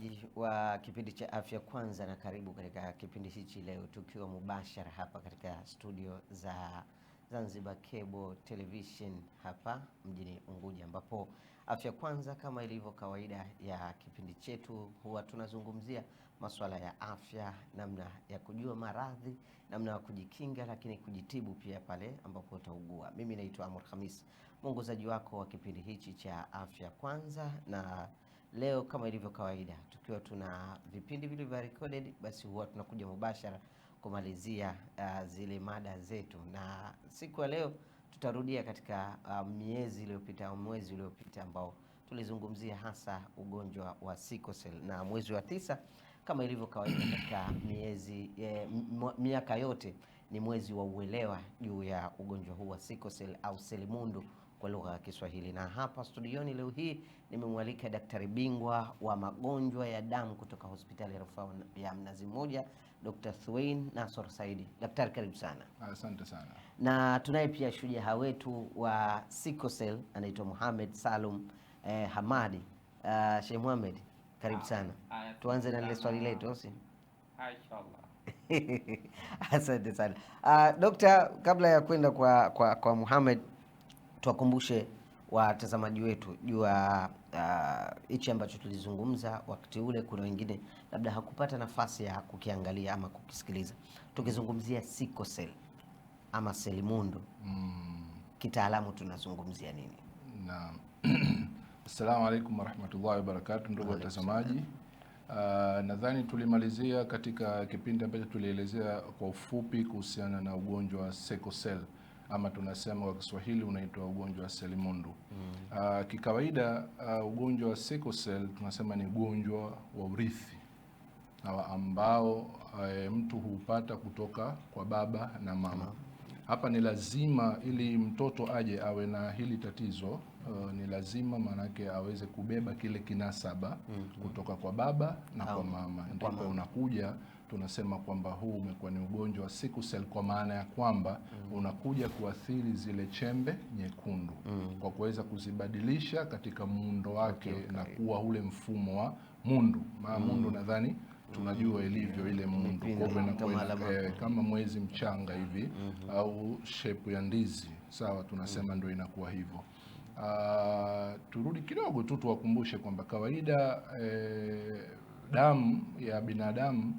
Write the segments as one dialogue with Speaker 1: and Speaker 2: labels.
Speaker 1: Mtazamaji wa kipindi cha Afya Kwanza, na karibu katika kipindi hichi leo tukiwa mubashara hapa katika studio za Zanzibar Cable Television hapa mjini Unguja, ambapo Afya Kwanza kama ilivyo kawaida ya kipindi chetu huwa tunazungumzia masuala ya afya, namna ya kujua maradhi, namna ya kujikinga, lakini kujitibu pia pale ambapo utaugua. Mimi naitwa Amur Khamis, mwongozaji wako wa kipindi hichi cha Afya Kwanza, na leo kama ilivyo kawaida tukiwa tuna vipindi vilivyo recorded, basi huwa tunakuja mubashara kumalizia zile mada zetu, na siku ya leo tutarudia katika miezi iliyopita au mwezi uliopita ambao tulizungumzia hasa ugonjwa wa sickle cell, na mwezi wa 9 kama ilivyo kawaida katika miezi miaka yote ni mwezi wa uelewa juu ya ugonjwa huu wa sickle cell au selimundu kwa lugha ya Kiswahili. Na hapa studioni leo hii nimemwalika daktari bingwa wa magonjwa ya damu kutoka hospitali ya rufaa ya Mnazi Mmoja, Dr. Thuwain Nasor Saidi. Daktari, karibu sana.
Speaker 2: Asante sana.
Speaker 1: Na tunaye pia shujaa wetu wa sickle cell anaitwa Mohamed Salum Hamadi. Sheikh Mohamed, karibu sana. Tuanze na lile swali letu, si?
Speaker 3: Inshallah.
Speaker 1: Asante sana. Dokta, kabla ya kwenda kwa Mohamed, tuwakumbushe watazamaji wetu juu ya hichi ambacho tulizungumza wakati ule. Kuna wengine labda hakupata nafasi ya kukiangalia ama kukisikiliza, tukizungumzia sickle cell ama selimundu, kitaalamu tunazungumzia nini?
Speaker 2: Naam. Assalamu alaikum warahmatullahi wabarakatuh, ndugu watazamaji. Nadhani tulimalizia katika kipindi ambacho tulielezea kwa ufupi kuhusiana na ugonjwa wa sickle cell ama tunasema kwa Kiswahili unaitwa ugonjwa wa selimundu. Kikawaida ugonjwa wa sickle cell tunasema ni ugonjwa wa urithi ambao mtu huupata kutoka kwa baba na mama. Hapa ni lazima ili mtoto aje awe na hili tatizo, ni lazima manake aweze kubeba kile kinasaba kutoka kwa baba na kwa mama. Ndipo unakuja tunasema kwamba huu umekuwa ni ugonjwa wa sickle cell, kwa maana ya kwamba unakuja kuathiri zile chembe nyekundu kwa kuweza kuzibadilisha katika muundo wake na kuwa ule mfumo wa mundu. Maana mundu nadhani tunajua ilivyo ile mundu, kwa hivyo inakuwa kama mwezi mchanga hivi au shape ya ndizi, sawa, tunasema ndio inakuwa hivyo. Turudi kidogo tu tuwakumbushe kwamba kawaida damu ya binadamu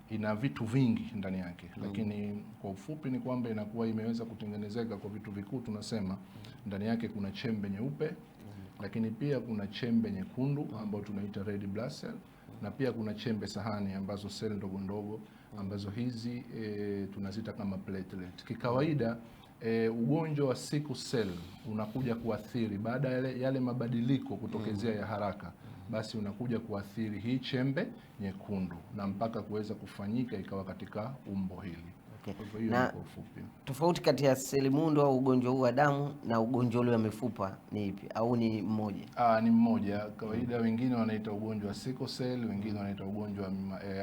Speaker 2: ina vitu vingi ndani yake, lakini kwa ufupi ni kwamba inakuwa imeweza kutengenezeka kwa vitu vikuu. Tunasema ndani yake kuna chembe nyeupe, lakini pia kuna chembe nyekundu ambayo tunaita red blood cell, na pia kuna chembe sahani ambazo seli ndogo ndogo ambazo hizi tunazita kama platelet. Kikawaida ugonjwa wa sickle cell unakuja kuathiri baada ya yale mabadiliko kutokezea ya haraka, basi unakuja kuathiri hii chembe nyekundu na mpaka kuweza kufanyika ikawa katika umbo hili.
Speaker 1: Okay. Na tofauti kati ya selimundu au ugonjwa huu wa damu na ugonjwa ule wa mifupa ni ipi, au ni mmoja?
Speaker 2: Ni mmoja. Kawaida wengine wanaita ugonjwa wa sickle cell, wengine wanaita ugonjwa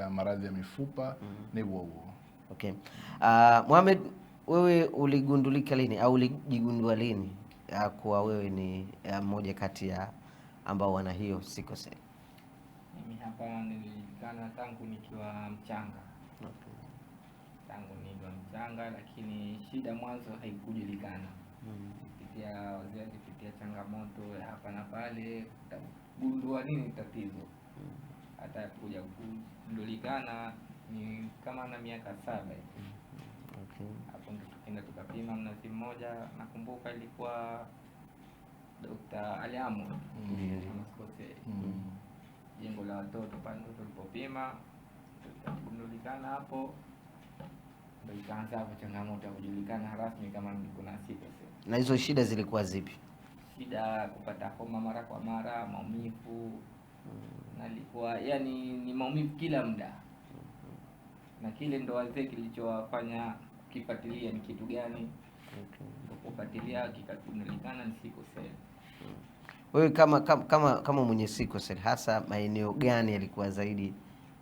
Speaker 2: wa maradhi ya mifupa, ni huo huo.
Speaker 1: Okay. Mohamed, wewe uligundulika lini au ulijigundua lini kuwa wewe ni mmoja kati ya ambao wana hiyo sickle cell?
Speaker 3: Mimi hapa nilijulikana tangu nikiwa mchanga.
Speaker 1: Okay.
Speaker 3: Tangu nikiwa mchanga, lakini shida mwanzo haikujulikana. Kupitia wazee, kupitia changamoto ya hapa na pale, gundua nini tatizo. Hata kuja kugundulikana ni kama na miaka 7 hivi.
Speaker 1: Okay.
Speaker 3: Hapo ndo tukaenda tukapima Mnazi Mmoja, nakumbuka ilikuwa Dr. Aliamu jengo la watoto pale ndo tulipopima, tukagundulikana hapo. Ndio ikaanza hapo changamoto ya kujulikana rasmi kama kuna sickle cell.
Speaker 1: Na hizo shida zilikuwa zipi?
Speaker 3: Shida kupata homa mara kwa mara, maumivu, na ilikuwa yani ni maumivu kila muda. Na kile ndo wazee kilichowafanya kukifuatilia ni kitu gani.
Speaker 1: Okay.
Speaker 3: Kufuatilia kikagundulikana ni sickle cell.
Speaker 1: Wewe kama mwenye sickle cell, hasa maeneo gani yalikuwa zaidi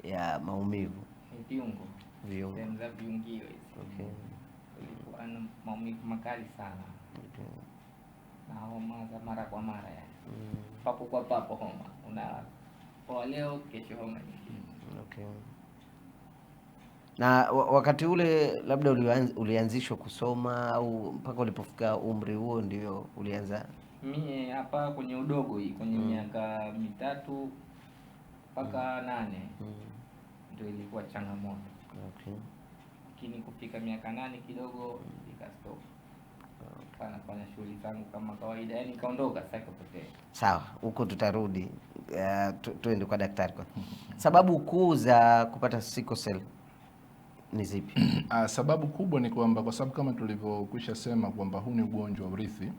Speaker 1: ya maumivu?
Speaker 3: Ni viungo.
Speaker 1: Viungo.
Speaker 3: Sehemu za viungio hizi.
Speaker 1: Okay.
Speaker 3: Ilikuwa na maumivu makali sana.
Speaker 1: Okay.
Speaker 3: Na homa za mara kwa mara yani. Papo kwa papo homa. Una Poa leo, kesho homa nyingine.
Speaker 1: Okay. Na wakati ule labda ulianzishwa kusoma au mpaka ulipofika umri huo ndio ulianza?
Speaker 3: Mie hapa kwenye udogo hii kwenye miaka 3 mpaka 8 ndio ilikuwa changamoto.
Speaker 1: Okay.
Speaker 3: Lakini kufika miaka 8 kidogo ikastop. Nafanya shughuli zangu kama kawaida, yani kaondoka sasa ikapotea.
Speaker 1: Sawa, huko tutarudi. Tuende kwa daktari kwa. Sababu kuu za kupata sickle cell ni zipi?
Speaker 2: Sababu kubwa ni kwamba kwa sababu kama tulivyokwisha sema kwamba huu ni ugonjwa wa urithi.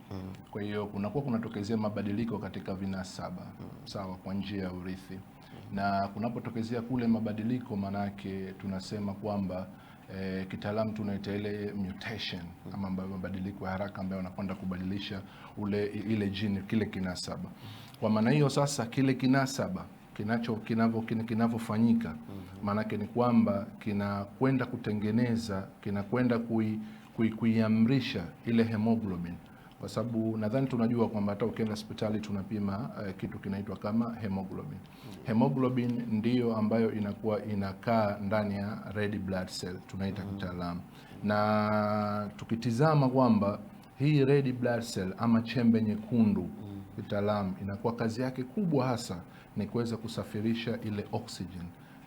Speaker 2: Kwa hiyo kunakuwa kunatokezea mabadiliko katika vinasaba, sawa, kwa njia ya urithi. Na kunapotokezea kule mabadiliko, manake tunasema kwamba kitaalamu tunaita ile mutation, ama mabadiliko ya haraka ambayo yanakwenda kubadilisha ile jini, kile kinasaba. Kwa maana hiyo sasa kile kinasaba kinavyofanyika, maanake ni kwamba kinakwenda kutengeneza, kinakwenda kuiamrisha ile hemoglobin. Kwa sababu nadhani tunajua kwamba hata ukienda hospitali tunapima kitu kinaitwa kama hemoglobin. Hemoglobin ndiyo ambayo inakuwa inakaa ndani ya red blood cell tunaita kitaalamu. Na tukitizama kwamba hii red blood cell ama chembe nyekundu kitaalamu inakuwa kazi yake kubwa hasa ni kuweza kusafirisha ile oxygen,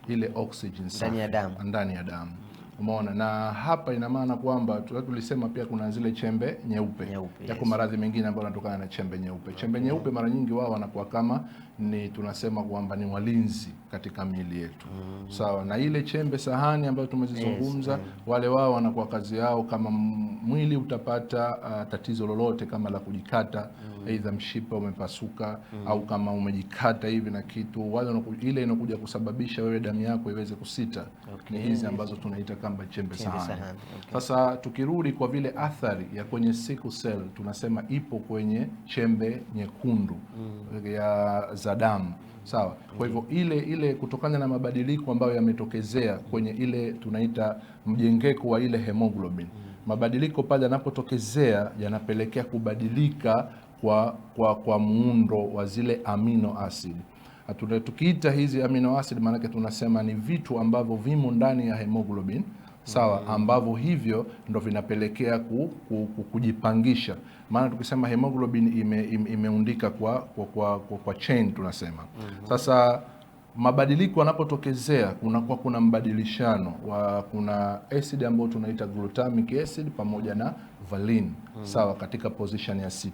Speaker 2: ile oxygen
Speaker 1: ndani ya damu,
Speaker 2: ndani ya damu. Umeona? Na hapa ina maana kwamba tulisema pia kuna zile chembe nyeupe. Yako maradhi mengine ambayo yanatokana na chembe nyeupe. Chembe nyeupe mara nyingi wao wanakuwa kama ni tunasema kwamba ni walinzi katika miili yetu. Sawa, na ile chembe sahani ambayo tumezizungumza, wale wao wanakuwa kazi yao kama mwili utapata tatizo lolote kama la kujikata, aidha mshipa umepasuka au kama umejikata hivi na kitu, wale ile inakuja kusababisha wewe damu yako iweze kusita. Ni hizi ambazo tunaita kama chembe sahani. Sasa tukirudi kwa vile athari ya kwenye sickle cell tunasema ipo kwenye chembe nyekundu ya za damu. Sawa. Kwa hivyo ile kutokana na mabadiliko ambayo yametokezea kwenye ile tunaita mjengeko wa ile hemoglobin. Mabadiliko pale yanapotokezea yanapelekea kubadilika kwa muundo wa zile amino acid. Tukiita hizi amino acid maana yake tunasema ni vitu ambavyo vimo ndani ya hemoglobin. Sawa, ambavyo hivyo ndo vinapelekea kujipangisha. Maana tukisema hemoglobin imeundika kwa chain tunasema. Sasa mabadiliko yanapotokezea kunakuwa kuna mbadilishano wa kuna acid ambayo tunaita glutamic acid pamoja na valine, sawa, katika position ya 6.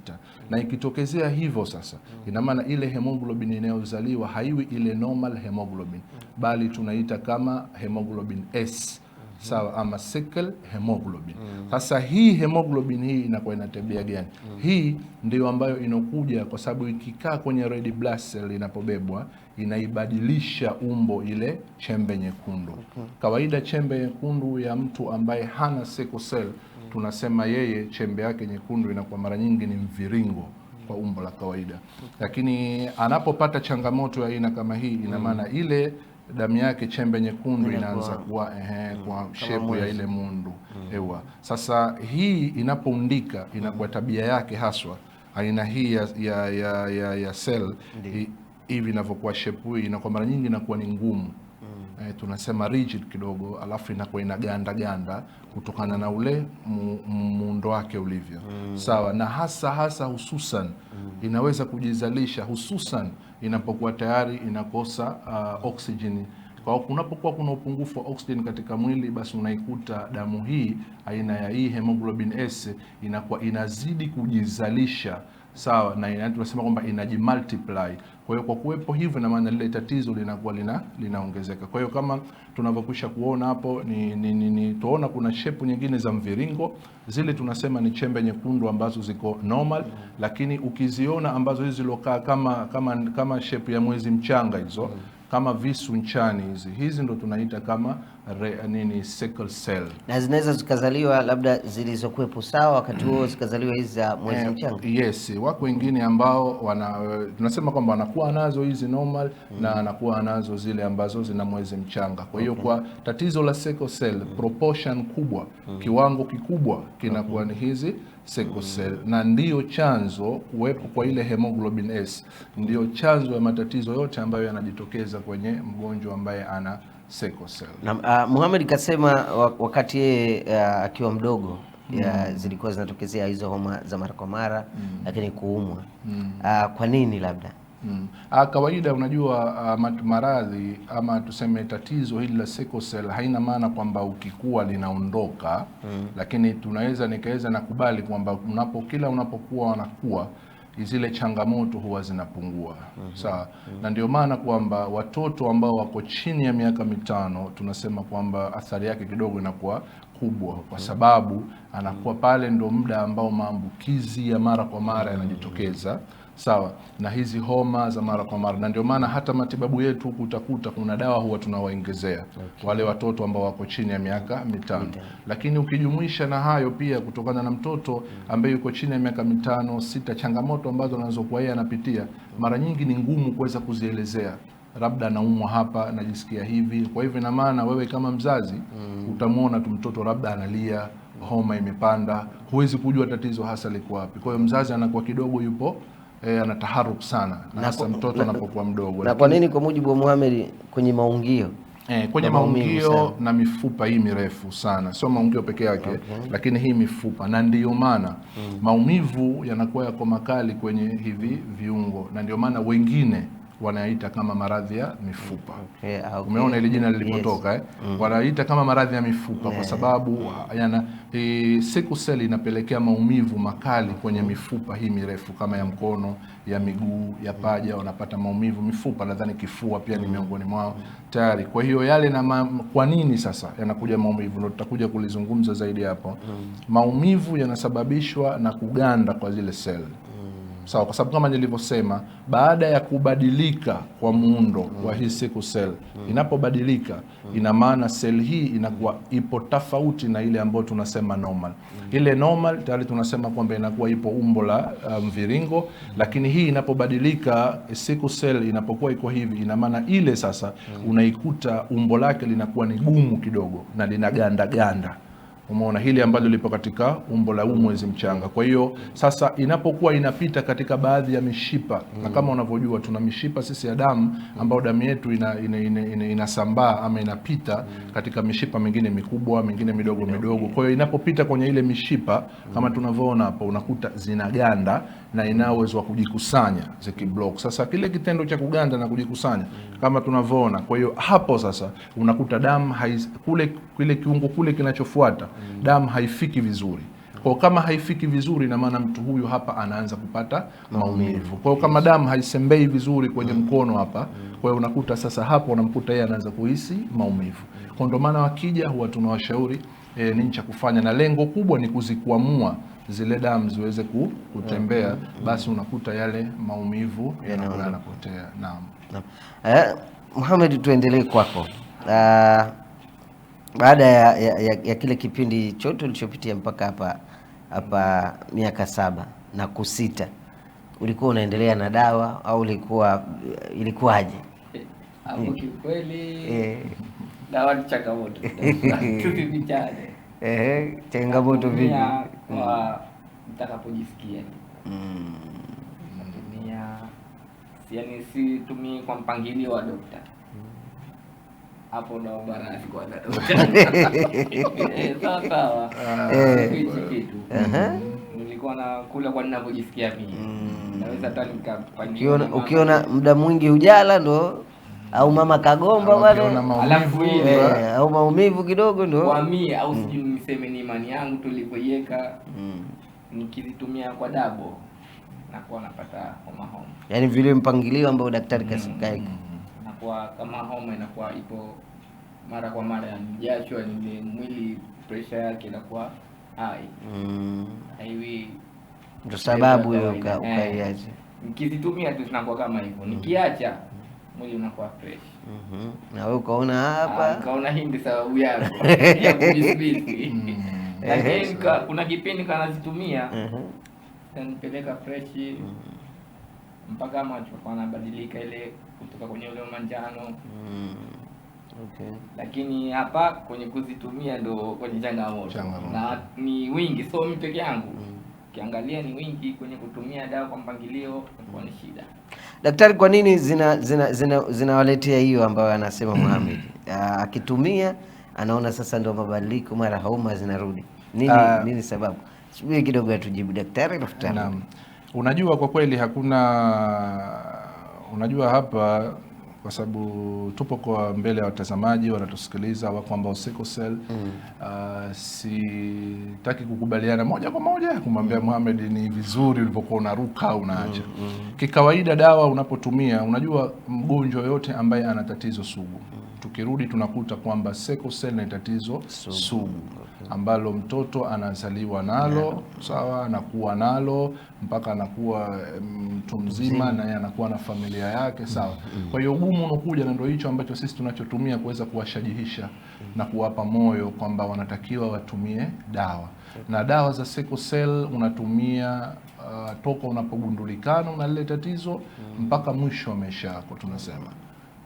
Speaker 2: Na ikitokezea hivyo sasa ina maana ile hemoglobin inayozaliwa haiwi ile normal hemoglobin, bali tunaita kama hemoglobin S. Sawa, ama sickle hemoglobin. Sasa hii hemoglobin hii inakuwa ina tabia gani? Hii ndio ambayo inokuja kwa sababu ikikaa kwenye red blood cell inapobebwa inaibadilisha umbo ile chembe nyekundu. Kawaida chembe nyekundu ya mtu ambaye hana sickle cell tunasema yeye chembe yake nyekundu inakuwa mara nyingi ni mviringo kwa umbo la kawaida. Lakini anapopata changamoto ya aina kama hii ina maana ile damu yake chembe nyekundu inaanza kuwa kwa shepu ya ile mundu. Ewa. Sasa hii inapoundika inakuwa tabia yake haswa aina hii ya cell hivi inavyokuwa shepu hii inakuwa mara nyingi inakuwa ni ngumu. Tunasema rigid kidogo, alafu inakuwa inaganda ganda kutokana na ule muundo wake ulivyo. Sawa, na hasa hususan inaweza kujizalisha hususan inapokuwa tayari inakosa oxygen. Kwa kunapokuwa kuna upungufu wa oxygen katika mwili, basi unaikuta damu hii aina ya hii hemoglobin S inakuwa inazidi kujizalisha. Sawa, na tunasema kwamba inajimultiply. Kwa hiyo kwa kuwepo hivyo na maana lile tatizo linakuwa linaongezeka. Kwa hiyo kama tunavyokwisha kuona hapo ni tuona kuna shape nyingine za mviringo, zile tunasema ni chembe nyekundu ambazo ziko normal, lakini ukiziona ambazo hizi zilokaa kama shape ya mwezi mchanga hizo, kama visu nchani hizi ndo tunaita kama sickle cell.
Speaker 1: Na zinaweza zikazaliwa labda zilizokuwepo sawa wakati huo zikazaliwa hizi za mwezi mchanga.
Speaker 2: Yes, wako wengine ambao tunasema kwamba wanakuwa nazo hizi normal na anakuwa nazo zile ambazo zina mwezi mchanga. Kwa hiyo kwa tatizo la sickle cell proportion kubwa, kiwango kikubwa kinakuwa ni hizi sickle cell, na ndiyo chanzo kuwepo kwa ile hemoglobin S, ndiyo chanzo ya matatizo yote ambayo yanajitokeza kwenye mgonjwa ambaye ana sickle cell.
Speaker 1: Na Muhammad kasema wakati yeye akiwa mdogo zilikuwa zinatokezea hizo homa za mara kwa mara, lakini kuumwa. Kwa nini labda?
Speaker 2: Kawaida unajua, maradhi ama tuseme tatizo hili la sickle cell haina maana kwamba ukikua linaondoka, lakini tunaweza nikaweza nakubali kwamba kila unapokuwa wanakuwa zile changamoto huwa zinapungua. Sawa. Na ndio maana kwamba watoto ambao wako chini ya miaka 5 tunasema kwamba athari yake kidogo inakuwa kubwa, kwa sababu anakuwa pale ndo muda ambao maambukizi ya mara kwa mara yanajitokeza. Sawa, na hizi homa za mara kwa mara, na ndio maana hata matibabu yetu huku utakuta kuna dawa huwa tunawaongezea wale watoto ambao wako chini ya miaka 5. Lakini ukijumuisha na hayo pia, kutokana na mtoto ambaye yuko chini ya miaka 5 6, changamoto ambazo anazokuwa yeye anapitia mara nyingi ni ngumu kuweza kuzielezea. Labda anaumwa hapa, najisikia hivi. Kwa hivyo ina maana wewe kama mzazi utamuona tu mtoto labda analia, homa imepanda, huwezi kujua tatizo hasa liko wapi. Kwa hiyo mzazi anakuwa kidogo yupo ana taharuku sana, na hasa mtoto anapokuwa mdogo.
Speaker 1: Na kwa nini kwa mujibu wa Muhammad kwenye maungio?
Speaker 2: Kwenye maungio na mifupa hii mirefu sana, sio maungio peke yake, lakini hii mifupa, na ndiyo maana maumivu yanakuwa yako makali kwenye hivi viungo, na ndio maana wengine wanaita kama maradhi ya mifupa. Umeona ile jina lilipotoka? Wanaita kama maradhi ya mifupa kwa sababu yana sickle cell inapelekea maumivu makali kwenye mifupa hii mirefu kama ya mkono, ya miguu, ya paja, wanapata maumivu mifupa, nadhani kifua pia ni miongoni mwao tayari. Kwa hiyo yale na kwa nini sasa yanakuja maumivu, ndio tutakuja kulizungumza zaidi hapo. Maumivu yanasababishwa na kuganda kwa zile cell. Sawa, kwa sababu kama nilivyosema, baada ya kubadilika kwa muundo wa hii sickle cell, inapobadilika ina maana cell hii inakuwa ipo tofauti na ile ambayo tunasema normal. Ile normal tayari tunasema kwamba inakuwa ipo umbo la mviringo, lakini hii inapobadilika, sickle cell inapokuwa iko hivi, ina maana ile sasa unaikuta umbo lake linakuwa ni gumu kidogo na linaganda ganda. Umeona hili ambalo lipo katika umbo la mwezi mchanga. Kwa hiyo sasa inapokuwa inapita katika baadhi ya mishipa, na kama unavyojua tuna mishipa sisi ya damu ambayo damu yetu inasambaa ama inapita katika mishipa mingine mikubwa, mingine midogo midogo. Kwa hiyo inapopita kwenye ile mishipa kama tunavyoona hapo, unakuta zinaganda na ina uwezo wa kujikusanya zikiblock. Sasa kile kitendo cha kuganda na kujikusanya kama tunavyoona, kwa hiyo hapo sasa unakuta damu kule kile kiungo kule kinachofuata damu haifiki vizuri. Kwa kama haifiki vizuri, na maana mtu huyu hapa anaanza kupata maumivu. Kwa kama damu haisembei vizuri kwenye mkono hapa, kwa hiyo unakuta sasa hapo unamkuta yeye anaanza kuhisi maumivu. Kwa ndio maana wakija huwa tunawashauri nini cha kufanya, na lengo kubwa ni kuzikwamua zile damu ziweze kutembea, basi unakuta yale maumivu yanapotea. Naam.
Speaker 1: Muhammad, tuendelee kwako. Baada ya kile kipindi chote ulichopitia mpaka hapa miaka 7 na kusita, ulikuwa unaendelea na dawa au ilikuwaje?
Speaker 3: Hapo kiukweli dawa ni changamoto. Tusifichane.
Speaker 1: Changamoto vipi?
Speaker 3: Kwa nitakapojisikia. Natumia, yani situmii kwa mpangilio wa dokta. Hapo ndo barasi kwa dokta. Sawa. Hichi kitu. Nilikuwa nakula kwa ninavyojisikia mimi. Naweza hata nikapangiwa.
Speaker 1: Ukiona muda mwingi hujala ndo au mama kagomba bwana,
Speaker 3: alafu
Speaker 1: au maumivu kidogo ndo
Speaker 3: kwa mimi, au sijui niseme ni imani yangu tulivyoiweka. Nikizitumia kwa dabo nakuwa napata homa.
Speaker 1: Yaani vile mpangilio ambao daktari kasikaika.
Speaker 3: Nakuwa kama homa inakuwa ipo mara kwa mara, yani jasho, ni mwili pressure yake inakuwa high. Haiwi
Speaker 1: ndio sababu hiyo ukaiacha.
Speaker 3: Nikizitumia tu zinakuwa kama hivyo. Nikiacha mwili unakuwa fresh.
Speaker 1: Na wewe ukaona hapa,
Speaker 3: nikaona hii ndio sababu yako ya kujisbisi. Lakini kuna kipindi kanazitumia kanipeleka fresh mpaka macho kwa yanabadilika ile kutoka kwenye ule manjano.
Speaker 1: Okay.
Speaker 3: Lakini hapa kwenye kuzitumia ndo kwenye changamoto. Na ni wingi, so mimi peke yangu. Ukiangalia ni wingi kwenye kutumia dawa kwa mpangilio inakuwa ni shida.
Speaker 1: Daktari, kwa nini zinawaletea hiyo ambayo anasema Mohamed? Akitumia anaona sasa ndio mabadiliko, mara homa zinarudi. Nini sababu? Subiri kidogo atujibu daktari alafu.
Speaker 2: Naam. Unajua kwa kweli hakuna, unajua hapa kwa sababu tupo kwa mbele ya watazamaji wanatusikiliza wako ambao sickle cell. Sitaki kukubaliana moja kwa moja kumwambia Mohamed ni vizuri ulipokuwa unaruka unaacha. Kikawaida dawa unapotumia, unajua mgonjwa yote ambaye ana tatizo sugu, tukirudi tunakuta kwamba sickle cell ni tatizo sugu ambalo mtoto anazaliwa nalo, sawa, anakuwa nalo mpaka anakuwa mtu mzima na yeye anakuwa na familia yake, sawa. Kwa hiyo ugumu unakuja, na ndio hicho ambacho sisi tunachotumia kuweza kuwashajihisha na kuwapa moyo kwamba wanatakiwa watumie dawa. Na dawa za sickle cell unatumia toka unapogundulikana una lile tatizo mpaka mwisho wa maisha yako, tunasema.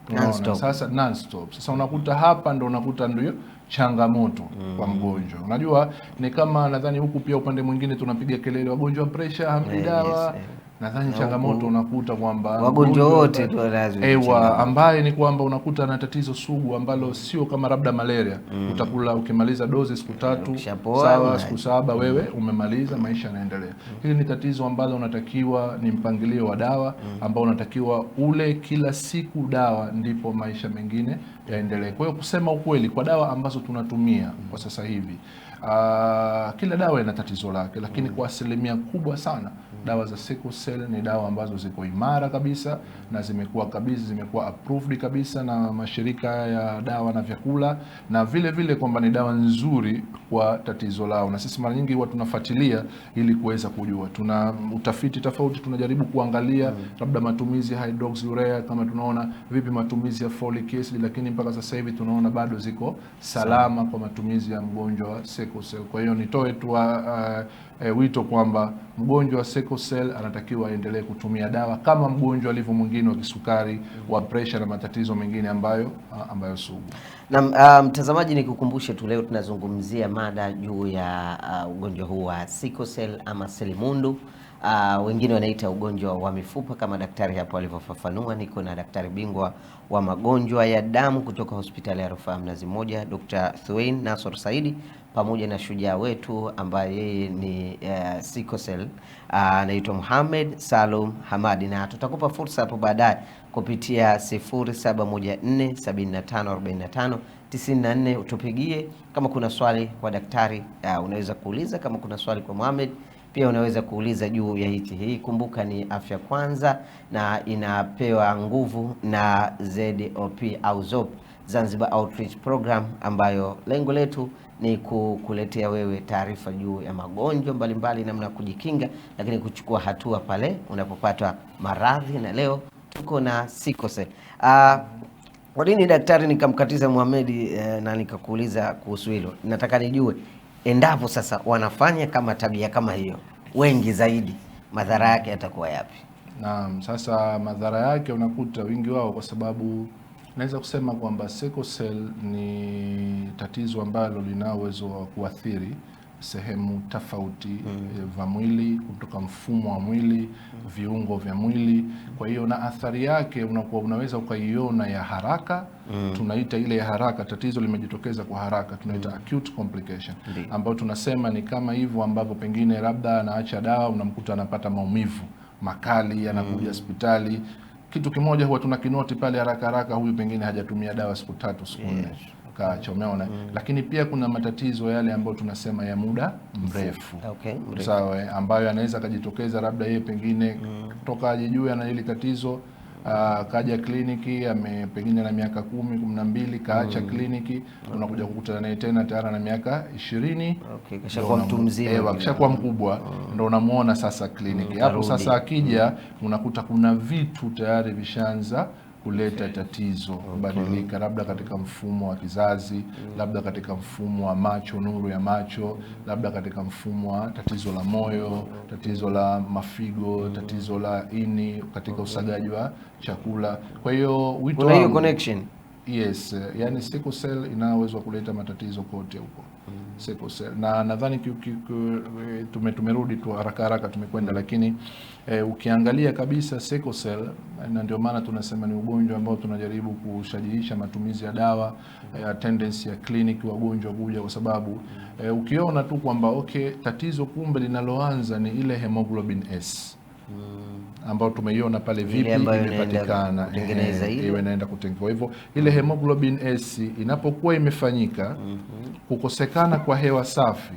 Speaker 1: Non-stop.
Speaker 2: Sasa non-stop. Sasa unakuta hapa ndo unakuta ndio changamoto kwa mgonjwa. Unajua ni kama nadhani huku pia upande mwingine tunapiga kelele wagonjwa wa pressure hampi dawa.
Speaker 1: Yes,
Speaker 2: Nadhani changamoto unakuta kwamba
Speaker 1: wagonjwa wote tu
Speaker 2: ewa, ambaye ni kwamba unakuta na tatizo sugu ambalo sio kama labda malaria. Utakula ukimaliza dozi siku 3, sawa, siku 7 wewe umemaliza, maisha yanaendelea. Hili ni tatizo ambalo unatakiwa ni mpangilio wa dawa ambao unatakiwa ule kila siku dawa, ndipo maisha mengine yaendelee. Kwa hiyo kusema ukweli, kwa dawa ambazo tunatumia kwa sasa hivi, kila dawa ina tatizo lake, lakini kwa asilimia kubwa sana dawa za sickle cell ni dawa ambazo ziko imara kabisa na zimekuwa approved kabisa na mashirika ya dawa na vyakula, na vile vile kwamba ni dawa nzuri kwa tatizo lao. Na sisi mara nyingi huwa tunafuatilia ili kuweza kujua. Tuna utafiti tofauti, tunajaribu kuangalia labda matumizi ya hydroxyurea, kama tunaona vipi matumizi ya folic acid, lakini mpaka sasa hivi tunaona bado ziko salama kwa matumizi ya mgonjwa wa sickle cell. Kwa hiyo nitoe tu wito kwamba mgonjwa wa sickle cell anatakiwa aendelee kutumia dawa kama mgonjwa alivyo mwingine wa kisukari, wa pressure na matatizo mengine ambayo sugu.
Speaker 1: Na mtazamaji, nikukumbushe tu leo tunazungumzia mada juu ya ugonjwa huu wa sickle cell ama selimundu. Wengine wanaita ugonjwa wa mifupa kama daktari hapo alivyofafanua. Niko na daktari bingwa wa magonjwa ya damu kutoka hospitali ya Rufaa Mnazi Mmoja, Dr. Thuwain Nassor Saidi, pamoja na shujaa wetu ambaye yeye ni sickle cell, anaitwa Mohamed Salum Hamadi, na tutakupa fursa hapo baadaye kupitia 0714 75 45 94 utupigie kama kuna swali kwa daktari, unaweza kuuliza. Kama kuna swali kwa Mohamed pia unaweza kuuliza juu ya hichi. Hii kumbuka ni Afya Kwanza na inapewa nguvu na ZOP au ZOP, Zanzibar Outreach Program, ambayo lengo letu ni kukuletea wewe taarifa juu ya magonjwa mbalimbali, namna kujikinga, lakini kuchukua hatua pale unapopata maradhi. Na leo tuko na sickle cell. Kwa nini daktari nikamkatiza Mohamed na nikakuuliza kuhusu hilo? Nataka nijue endapo sasa wanafanya kama tabia kama hiyo wengi zaidi, madhara yake yatakuwa yapi?
Speaker 2: Naam, sasa madhara yake unakuta wingi wao, kwa sababu naweza kusema kwamba sickle cell ni tatizo ambalo lina uwezo wa kuathiri sehemu tofauti vya mwili, kutoka mfumo wa mwili, viungo vya mwili. Kwa hiyo na athari yake unakuwa unaweza ukaiona ya haraka. Tunaita ile ya haraka, tatizo limejitokeza kwa haraka, tunaita acute complication, ambayo tunasema ni kama hivyo ambapo pengine labda anaacha dawa, unamkuta anapata maumivu makali, anakuja hospitali. Kitu kimoja huwa tunakinoti pale haraka haraka, huyu pengine hajatumia dawa siku 3 siku 4 kaacha, umeona. Lakini pia kuna matatizo yale ambayo tunasema ya muda mrefu, sawa, ambayo anaweza akajitokeza labda yeye pengine toka ajijue ana hili tatizo, kaja kliniki ame pengine na miaka 10 12 kaacha kliniki, unakuja kukutana naye tena tayari na miaka 20,
Speaker 1: kashakuwa mtu mzima,
Speaker 2: kashakuwa mkubwa, ndio unamuona sasa kliniki. Hapo sasa akija unakuta kuna vitu tayari vishaanza kuleta tatizo, kubadilika labda katika mfumo wa kizazi, labda katika mfumo wa macho, nuru ya macho, labda katika mfumo wa tatizo la moyo, tatizo la mafigo, tatizo la ini katika usagaji wa chakula. Kwa hiyo wito
Speaker 1: kuna hiyo connection.
Speaker 2: Yes, yani sickle cell ina uwezo wa kuleta matatizo kote huko. Sickle cell. Na nadhani tumerudi tu haraka haraka tumekwenda, lakini ukiangalia kabisa sickle cell, na ndio maana tunasema ni ugonjwa ambao tunajaribu kushajiisha matumizi ya dawa, tendency ya clinic wagonjwa kuja, kwa sababu ukiona tu kwamba okay, tatizo kumbe linaloanza ni ile hemoglobin S ambayo tumeiona pale vipi imepatikana, iwe inaenda kutengenezwa. Kwa hivyo ile hemoglobin S inapokuwa imefanyika, kukosekana kwa hewa safi,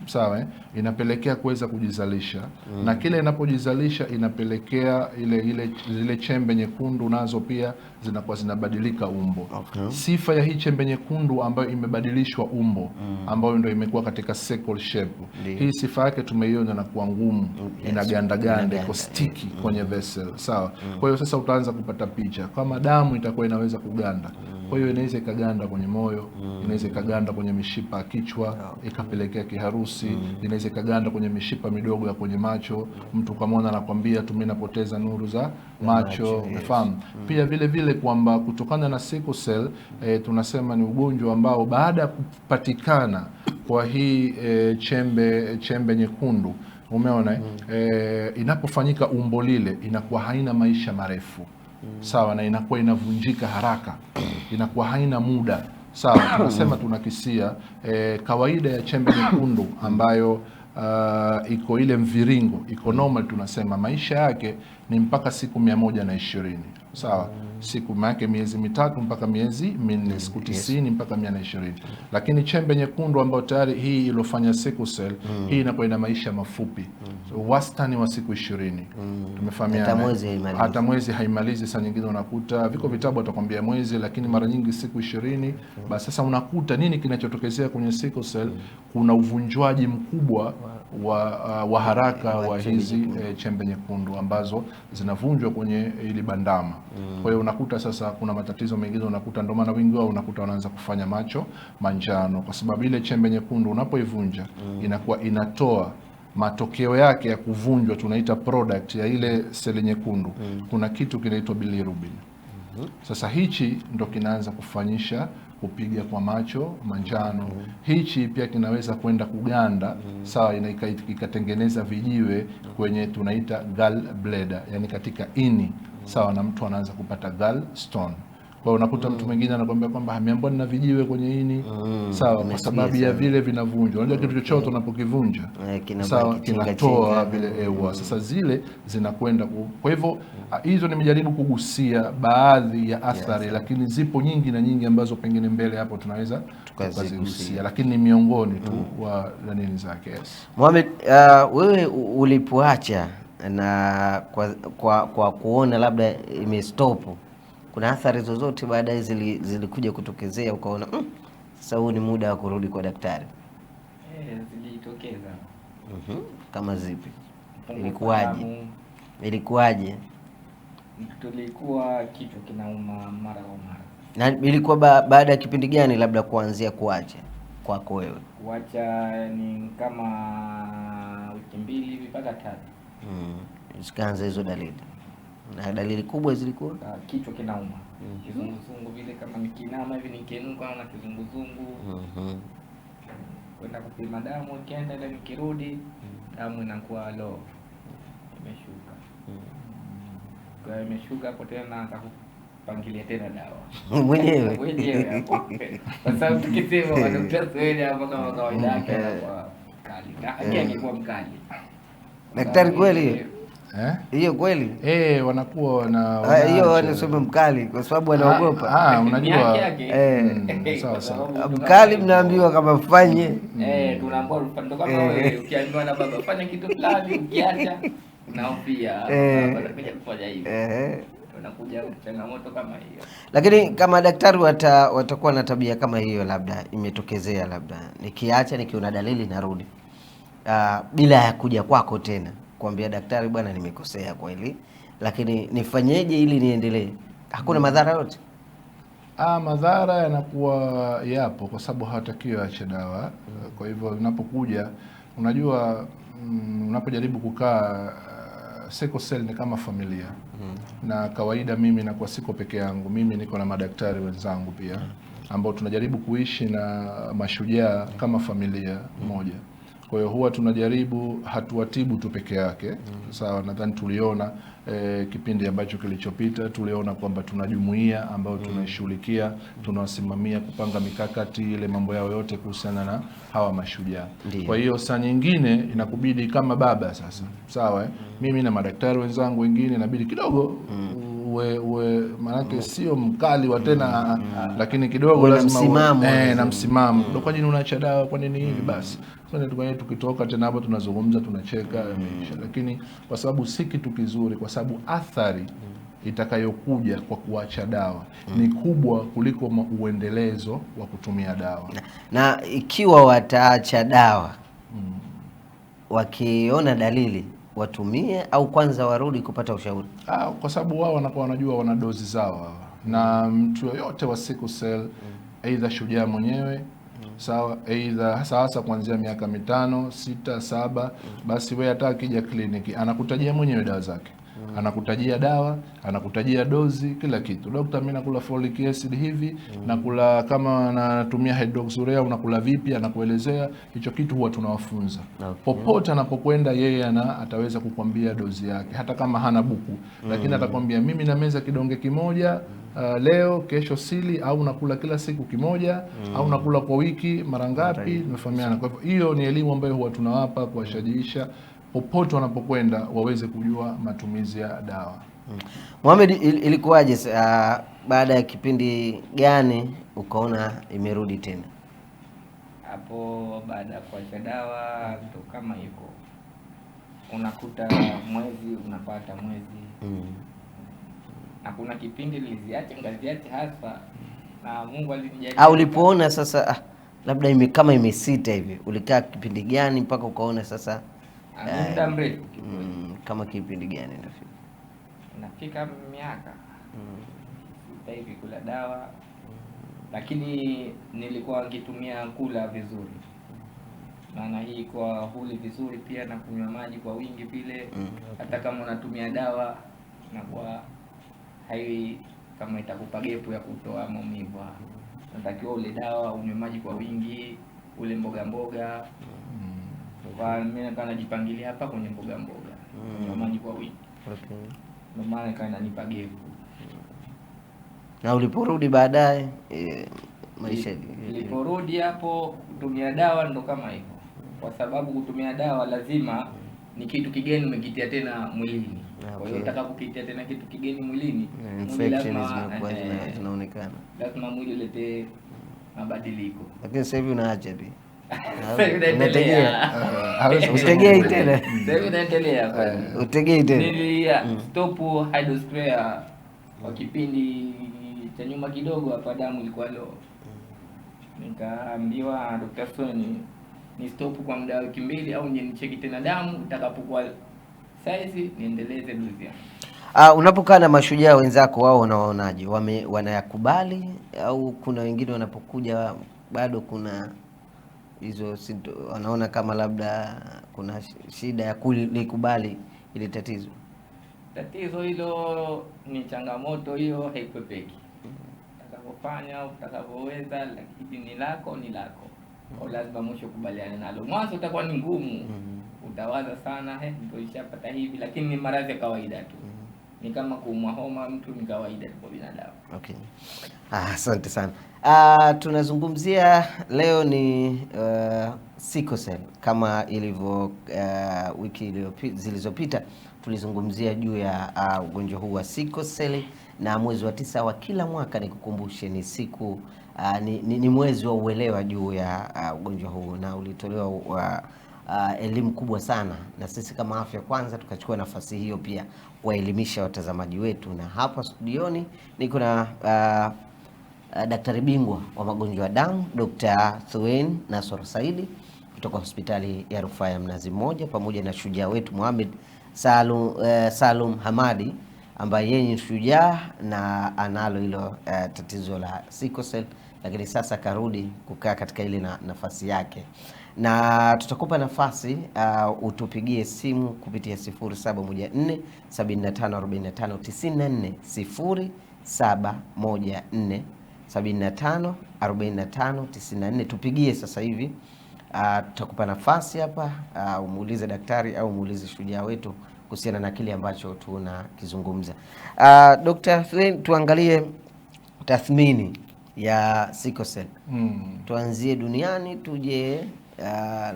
Speaker 2: sawa, inapelekea kuweza kujizalisha, na kile inapojizalisha inapelekea ile zile chembe nyekundu nazo pia zinakuwa zinabadilika umbo. Sifa ya hii chembe nyekundu ambayo imebadilishwa umbo, ambayo ndio imekuwa katika sickle shape, hii sifa yake tumeiona na kuwa ngumu, inaganda ganda, iko sticky kwenye vessel, sawa. Kwa hiyo sasa utaanza kupata picha kama damu itakuwa inaweza kuganda. Kwa hiyo inaweza ikaganda kwenye moyo, inaweza ikaganda kwenye mishipa ya kichwa, ikapelekea kiharusi, inaweza ikaganda kwenye mishipa midogo ya kwenye macho, mtu kamwona anakuambia tu mimi napoteza nuru za macho, umefahamu? Pia vile vile kwamba kutokana na sickle cell, tunasema ni ugonjwa ambao baada ya kupatikana kwa hii chembe nyekundu, umeona, inapofanyika umbo lile inakuwa haina maisha marefu. Sawa, na inakuwa inavunjika haraka, inakuwa haina muda. Sawa, tunasema tunakisia kawaida ya chembe nyekundu ambayo iko ile mviringo, iko normal, tunasema maisha yake ni mpaka siku 120. Sawa, siku yake miezi 3 mpaka miezi 4, siku 90 mpaka 120. Lakini chembe nyekundu ambayo tayari hii ilofanya sickle cell, hii inakuwa ina maisha mafupi. So, wastani wa siku 20. Tumefahamiana. Hata mwezi haimalizi. Saa nyingine unakuta viko vitabu atakwambia mwezi, lakini mara nyingi siku 20. Basi sasa unakuta nini kinachotokezea kwenye sickle cell? Kuna uvunjwaji mkubwa wa haraka wa hizi chembe nyekundu ambazo zinavunjwa kwenye ili bandama. Kwa hiyo unakuta sasa kuna matatizo mengine unakuta, ndio maana wengi wao unakuta wanaanza kufanya macho manjano, kwa sababu ile chembe nyekundu unapoivunja inakuwa inatoa matokeo yake ya kuvunjwa, tunaita product ya ile seli nyekundu. Kuna kitu kinaitwa bilirubin. Sasa hichi ndo kinaanza kufanyisha kupiga kwa macho manjano. Hichi pia kinaweza kwenda kuganda, sawa, ikatengeneza vijiwe kwenye tunaita gallbladder, yani katika ini, sawa, na mtu anaanza kupata gallstone. Kwa unakuta mtu mwingine anakuambia kwamba ameambiwa nina vijiwe kwenye ini, sawa, kwa sababu ya vile vinavunjwa. Unajua kitu chochote unapokivunja, sawa, kinatoa vile ewa. Sasa zile zinakwenda. Kwa hivyo hizo nimejaribu kugusia baadhi ya athari, lakini zipo nyingi na nyingi ambazo pengine mbele hapo tunaweza tukazigusia, lakini ni miongoni tu wa nini zake. Yes.
Speaker 1: Mohamed, wewe ulipoacha na kwa kuona labda imestop, kuna athari zozote baadaye zilikuja kutokezea ukaona sasa huu ni muda wa kurudi kwa daktari?
Speaker 3: Zilitokeza.
Speaker 1: Kama zipi? Ilikuwaje?
Speaker 3: Tulikuwa kichwa kinauma mara kwa mara.
Speaker 1: Na ilikuwa baada ya kipindi gani labda kuanzia kuacha kwako wewe?
Speaker 3: Kuacha ni kama wiki 2 hivi mpaka 3.
Speaker 1: Zikaanza hizo dalili. Na dalili kubwa zilikuwa
Speaker 3: kichwa kinauma, kizunguzungu vile, kama nikinama hivi nikiinuka na kizunguzungu. Kwenda kupima damu, ikienda ile nikirudi damu inakuwa low, imeshuka. Kwa hiyo imeshuka hapo tena naanza kupangilia tena dawa
Speaker 1: mwenyewe
Speaker 3: hapo, kwa sababu tukisema daktari Swedi hapo kama kawaida yake anakuwa mkali, na haki angekuwa mkali
Speaker 1: daktari kweli. Hiyo kweli?
Speaker 2: Wanakuwa wana
Speaker 1: hiyo wanasema mkali kwa sababu wanaogopa.
Speaker 2: Unajua. Sawa sawa.
Speaker 1: Mkali mnaambiwa kama fanye.
Speaker 3: Tunaambiwa ndo kama wewe ukiambiwa na baba fanya kitu fulani ukiacha unaofia baba anakuja kufanya hivyo. Unakuja changamoto kama hiyo.
Speaker 1: Lakini kama daktari watakuwa na tabia kama hiyo, labda imetokezea, labda nikiacha nikiona dalili narudi, bila ya kuja kwako tena kuambia daktari bwana nimekosea kweli, lakini nifanyeje ili niendelee? Hakuna madhara yote?
Speaker 2: Madhara yanakuwa yapo kwa sababu hawatakiwi aache dawa. Kwa hivyo unapokuja, unajua, unapojaribu kukaa sickle cell ni kama familia. Na kawaida mimi nakuwa siko peke yangu, mimi niko na madaktari wenzangu pia ambao tunajaribu kuishi na mashujaa kama familia moja. Kwa hiyo huwa tunajaribu, hatuwatibu tu peke yake. Sawa, nadhani tuliona kipindi ambacho kilichopita tuliona kwamba tuna jumuiya ambayo tunaishughulikia, tunawasimamia kupanga mikakati ile mambo yao yote kuhusiana na hawa mashujaa. Kwa hiyo saa nyingine inakubidi kama baba sasa, sawa, mimi na madaktari wenzangu wengine inabidi kidogo uwe maanake sio mkali wa tena, lakini kidogo lazima na msimamo. Kwa nini unaacha dawa? Kwa nini hivi? Basi kwa tukitoka tena hapo tunazungumza, tunacheka, imeisha. Lakini kwa sababu si kitu kizuri, kwa sababu athari itakayokuja kwa kuacha dawa ni kubwa kuliko uendelezo wa kutumia dawa.
Speaker 1: Na ikiwa wataacha dawa wakiona dalili watumie au kwanza warudi kupata ushauri?
Speaker 2: Kwa sababu wao wanakuwa wanajua wana dozi zao, na mtu yoyote wa sickle cell aidha shujaa mwenyewe, sawa, aidha hasa kuanzia miaka 5, 6, 7, basi wewe hata akija kliniki anakutajia mwenyewe dawa zake. Anakutajia dawa, anakutajia dozi, kila kitu. Dokta, mimi nakula folic acid hivi, nakula kama natumia hydroxyurea, unakula vipi? Anakuelezea. Hicho kitu huwa tunawafunza. Popote anapokwenda yeye ataweza kukwambia dozi yake, hata kama hana buku, lakini atakwambia mimi nameza kidonge kimoja leo, kesho sili, au nakula kila siku kimoja, au nakula kwa wiki mara ngapi. Tumefahamiana. Kwa hivyo hiyo ni elimu ambayo huwa tunawapa kuwashajiisha popote wanapokwenda waweze kujua matumizi ya dawa.
Speaker 1: Mohamed, ilikuwaje baada ya kipindi gani ukaona imerudi tena?
Speaker 3: Hapo baada ya kuacha dawa ndo kama hivyo, unakuta mwezi unapata mwezi. Na kuna kipindi niliziacha, ngaziacha hasa, na Mungu alinijalia.
Speaker 1: Ulipoona sasa labda kama imesita hivi, ulikaa kipindi gani mpaka ukaona sasa?
Speaker 3: Muda mrefu.
Speaker 1: Kama kipindi gani inafika?
Speaker 3: Inafika miaka 6 hivi kula dawa. Lakini nilikuwa nikitumia kula vizuri. Maana hii kwa huli vizuri pia na kunywa maji kwa wingi vile. Hata kama unatumia dawa na kwa hai kama itakupa gepu ya kutoa maumivu. Unatakiwa ule dawa, unywe maji kwa wingi, ule mboga mboga. Kwa mimi nikawa najipangilia hapa kwenye mboga mboga, kunywa maji kwa wingi. Ndio maana ikawa inanipa gepu.
Speaker 1: Na uliporudi baadaye maisha
Speaker 3: niliporudi hapo kutumia dawa ndo kama hivyo. Kwa sababu kutumia dawa lazima ni kitu kigeni umekitia tena mwilini. Kwa hiyo utakapokitia tena kitu kigeni mwilini,
Speaker 1: infection zinakuwa zinaonekana.
Speaker 3: Lazima mwili ulete mabadiliko.
Speaker 1: Lakini sasa hivi unaacha pia.
Speaker 3: Unategea.
Speaker 1: Utegei tena.
Speaker 3: Sasa hivi naendelea.
Speaker 1: Utegei tena.
Speaker 3: Nili stop hydroxyurea kwa kipindi cha nyuma kidogo hapa, damu ilikuwa low. Nikaambiwa Dr. Soni ni stop kwa muda wa wiki 2 au nicheki tena damu itakapokuwa size niendeleze dozi yangu.
Speaker 1: Unapokaa na mashujaa wenzako wao unawaonaje? Wanayakubali au kuna wengine wanapokuja bado kuna hizo wanaona kama labda kuna shida ya kulikubali ile tatizo?
Speaker 3: Tatizo hilo ni changamoto, hiyo haikwepeki. Utakapofanya, utakavyoweza, lakini ni lako, ni lako. Au lazima mwisho kubaliane nalo. Mwanzo utakuwa ni ngumu. Utawaza sana, ndio ishapata hivi, lakini ni maradhi ya kawaida tu. Ni kama kuumwa homa mtu, ni kawaida kwa binadamu.
Speaker 1: Okay. Asante sana. Tunazungumzia leo ni sickle cell. Kama ilivyo wiki zilizopita tulizungumzia juu ya ugonjwa huu wa sickle cell, na mwezi wa 9 wa kila mwaka nikukumbushe ni siku ni mwezi wa uelewa juu ya ugonjwa huu, na ulitolewa elimu kubwa sana, na sisi kama Afya Kwanza tukachukua nafasi hiyo pia kuwaelimisha watazamaji wetu. Na hapa studioni niko na daktari bingwa wa magonjwa ya damu Dr. Thuwain Nassor Saidi kutoka hospitali ya Rufaa ya Mnazi Mmoja, pamoja na shujaa wetu Mohamed Salum Hamadi ambaye yeye ni shujaa na analo hilo tatizo la sickle cell, lakini sasa karudi kukaa katika ile nafasi yake. Na tutakupa nafasi utupigie simu kupitia 0714 75 45 94, 0714 75 45 94. Tupigie sasa hivi. Tutakupa nafasi hapa umuulize daktari au umuulize shujaa wetu kuhusiana na kile ambacho tunakizungumza. Dr. Hussein, tuangalie tathmini ya sickle cell. Tuanzie duniani tuje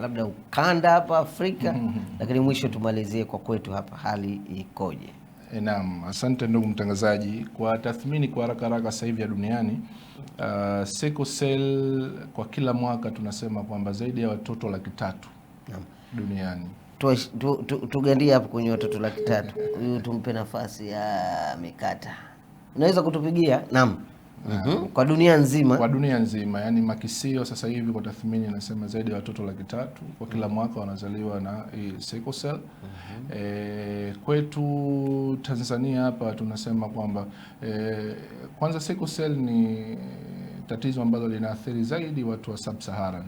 Speaker 1: labda ukanda hapa Afrika, lakini mwisho tumalizie kwa kwetu hapa hali ikoje?
Speaker 2: Naam, asante ndugu mtangazaji. Kwa tathmini kwa haraka haraka sasa hivi ya duniani, sickle cell kwa kila mwaka tunasema kwamba zaidi ya watoto 300,000 duniani.
Speaker 1: Tugandie hapo kwenye watoto 300,000. Huyu tumpe nafasi ya mikata. Unaweza kutupigia? Naam. Kwa dunia nzima.
Speaker 2: Kwa dunia nzima, yani makisio sasa hivi kwa tathmini inasema zaidi ya watoto 300,000 kwa kila mwaka wanazaliwa na hii sickle cell. Kwetu Tanzania hapa tunasema kwamba kwanza sickle cell ni tatizo ambalo linaathiri zaidi watu wa sub-Saharan,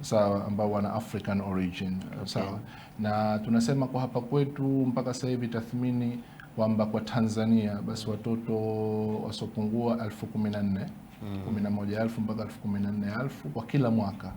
Speaker 2: sawa, ambao wana African origin, sawa. Na tunasema kwa hapa kwetu mpaka sasa hivi tathmini kwamba kwa Tanzania basi watoto wasiopungua 14,000, 11,000 mpaka 14,000 kwa kila mwaka.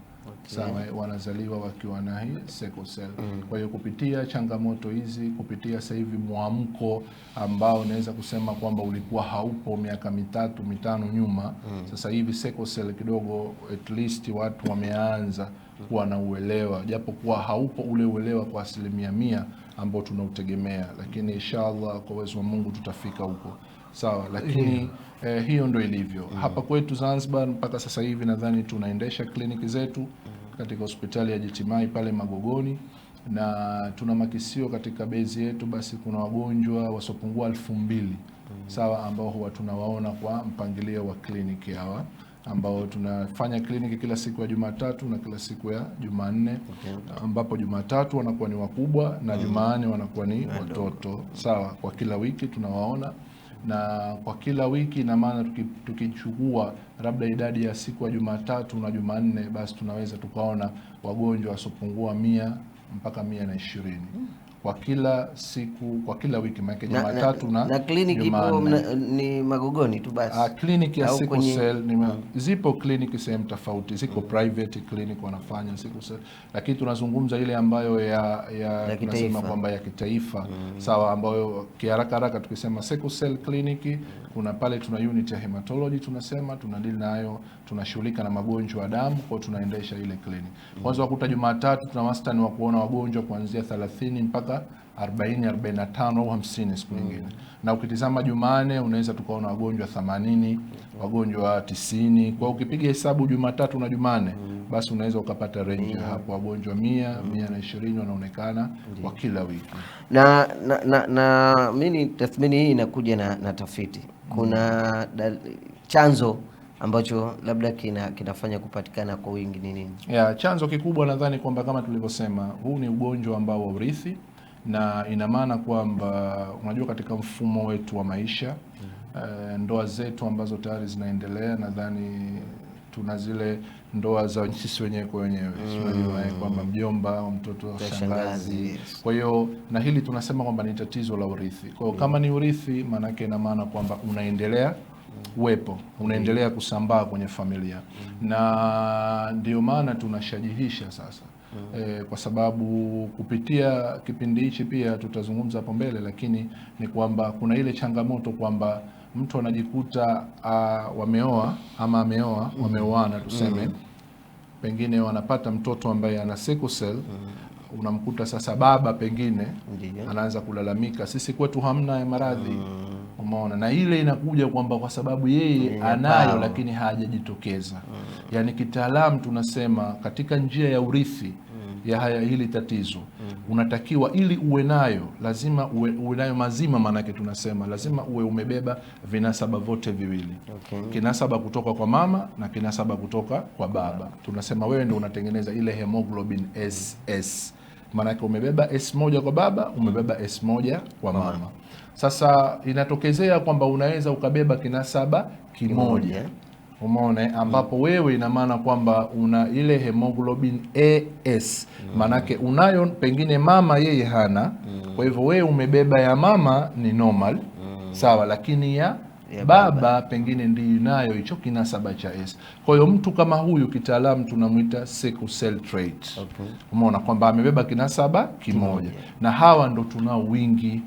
Speaker 2: Sawa, wanazaliwa wakiwa na hii sickle cell. Kwa hiyo kupitia changamoto hizi, kupitia sasa hivi mwamko ambao naweza kusema kwamba ulikuwa haupo miaka 3-5 nyuma, sasa hivi sickle cell kidogo at least watu wameanza kuwa na uelewa, japo kuwa haupo ule uelewa kwa 100% ambao tunautegemea, lakini inshallah kwa uwezo wa Mungu tutafika huko. Sawa, lakini hiyo ndio ilivyo. Hapa kwetu Zanzibar mpaka sasa hivi nadhani tunaendesha kliniki zetu katika hospitali ya Jitimai pale Magogoni, na tuna makisio katika bezi yetu, basi kuna wagonjwa wasiopungua 2000, sawa, ambao huwa tunawaona kwa mpangilio wa kliniki hawa, ambao tunafanya kliniki kila siku ya Jumatatu na kila siku ya Jumanne, ambapo Jumatatu wanakuwa ni wakubwa na Jumanne wanakuwa ni watoto. Sawa, kwa kila wiki tunawaona, na kwa kila wiki ina maana tukichukua labda idadi ya siku ya Jumatatu na Jumanne, basi tunaweza tukaona wagonjwa wasiopungua 100 mpaka 120 kwa kila siku, kwa kila wiki, maana Jumatatu na
Speaker 1: kliniki ipo ni Magogoni tu basi.
Speaker 2: Kliniki ya sickle cell ni zipo kliniki sehemu tofauti, ziko private clinic wanafanya sickle cell, lakini tunazungumza ile ambayo ya tunasema kwamba ya kitaifa, sawa, ambayo kiharaka haraka tukisema sickle cell clinic, kuna pale tuna unit ya hematology, tunasema tunadili nayo, tunashughulika na magonjwa ya damu, kwa tunaendesha ile clinic. Kwanza wakuta Jumatatu tuna wastani wa kuona wagonjwa kuanzia 30 mpaka 40, 45 au 50 siku nyingine. Na ukitizama Jumanne unaweza tukaona wagonjwa 80, wagonjwa 90. Kwa ukipiga hesabu Jumatatu na Jumanne basi unaweza ukapata range hapo wagonjwa 100, 120 wanaonekana kwa kila wiki.
Speaker 1: Na mimi tathmini hii inakuja na tafiti. Kuna chanzo ambacho labda kinafanya kupatikana kwa wingi ni nini?
Speaker 2: Ya, chanzo kikubwa nadhani kwamba kama tulivyosema, huu ni ugonjwa ambao wa urithi, na ina maana kwamba unajua katika mfumo wetu wa maisha, ndoa zetu ambazo tayari zinaendelea, nadhani tuna zile ndoa za sisi wenyewe kwa wenyewe, unajua kwamba mjomba au mtoto shangazi. Kwa hiyo na hili tunasema kwamba ni tatizo la urithi. Kwa hiyo kama ni urithi, maana yake ina maana kwamba unaendelea uwepo, unaendelea kusambaa kwenye familia. Na ndio maana tunashajihisha sasa kwa sababu kupitia kipindi hichi pia tutazungumza hapo mbele, lakini ni kwamba kuna ile changamoto kwamba mtu anajikuta wameoa ama ameoa, wameoana tuseme, pengine wanapata mtoto ambaye ana sickle cell. Unamkuta sasa baba pengine anaanza kulalamika, sisi kwetu hamna ya maradhi. Umeona, na ile inakuja kwamba kwa sababu yeye anayo lakini hajajitokeza. Yani kitaalamu tunasema katika njia ya urithi ya haya hili tatizo, unatakiwa ili uwe nayo lazima uwe nayo mazima, maanake tunasema lazima uwe umebeba vinasaba vote viwili. Kinasaba kutoka kwa mama na kinasaba kutoka kwa baba. Tunasema wewe ndio unatengeneza ile hemoglobin SS. Maanake umebeba S1 kwa baba, umebeba S1 kwa mama. Sasa inatokezea kwamba unaweza ukabeba kinasaba kimoja. Umeona, ambapo wewe ina maana kwamba una ile hemoglobin AS, maanake unayo, pengine mama yeye hana. Kwa hivyo wewe umebeba ya mama ni normal, sawa, lakini ya
Speaker 1: Ya
Speaker 2: baba pengine ndiyo nayo hicho kinasaba cha S. Kwa hiyo mtu kama huyu kitaalamu tunamwita sickle cell trait. Umeona kwamba amebeba kinasaba kimoja, na hawa ndo tunao wingi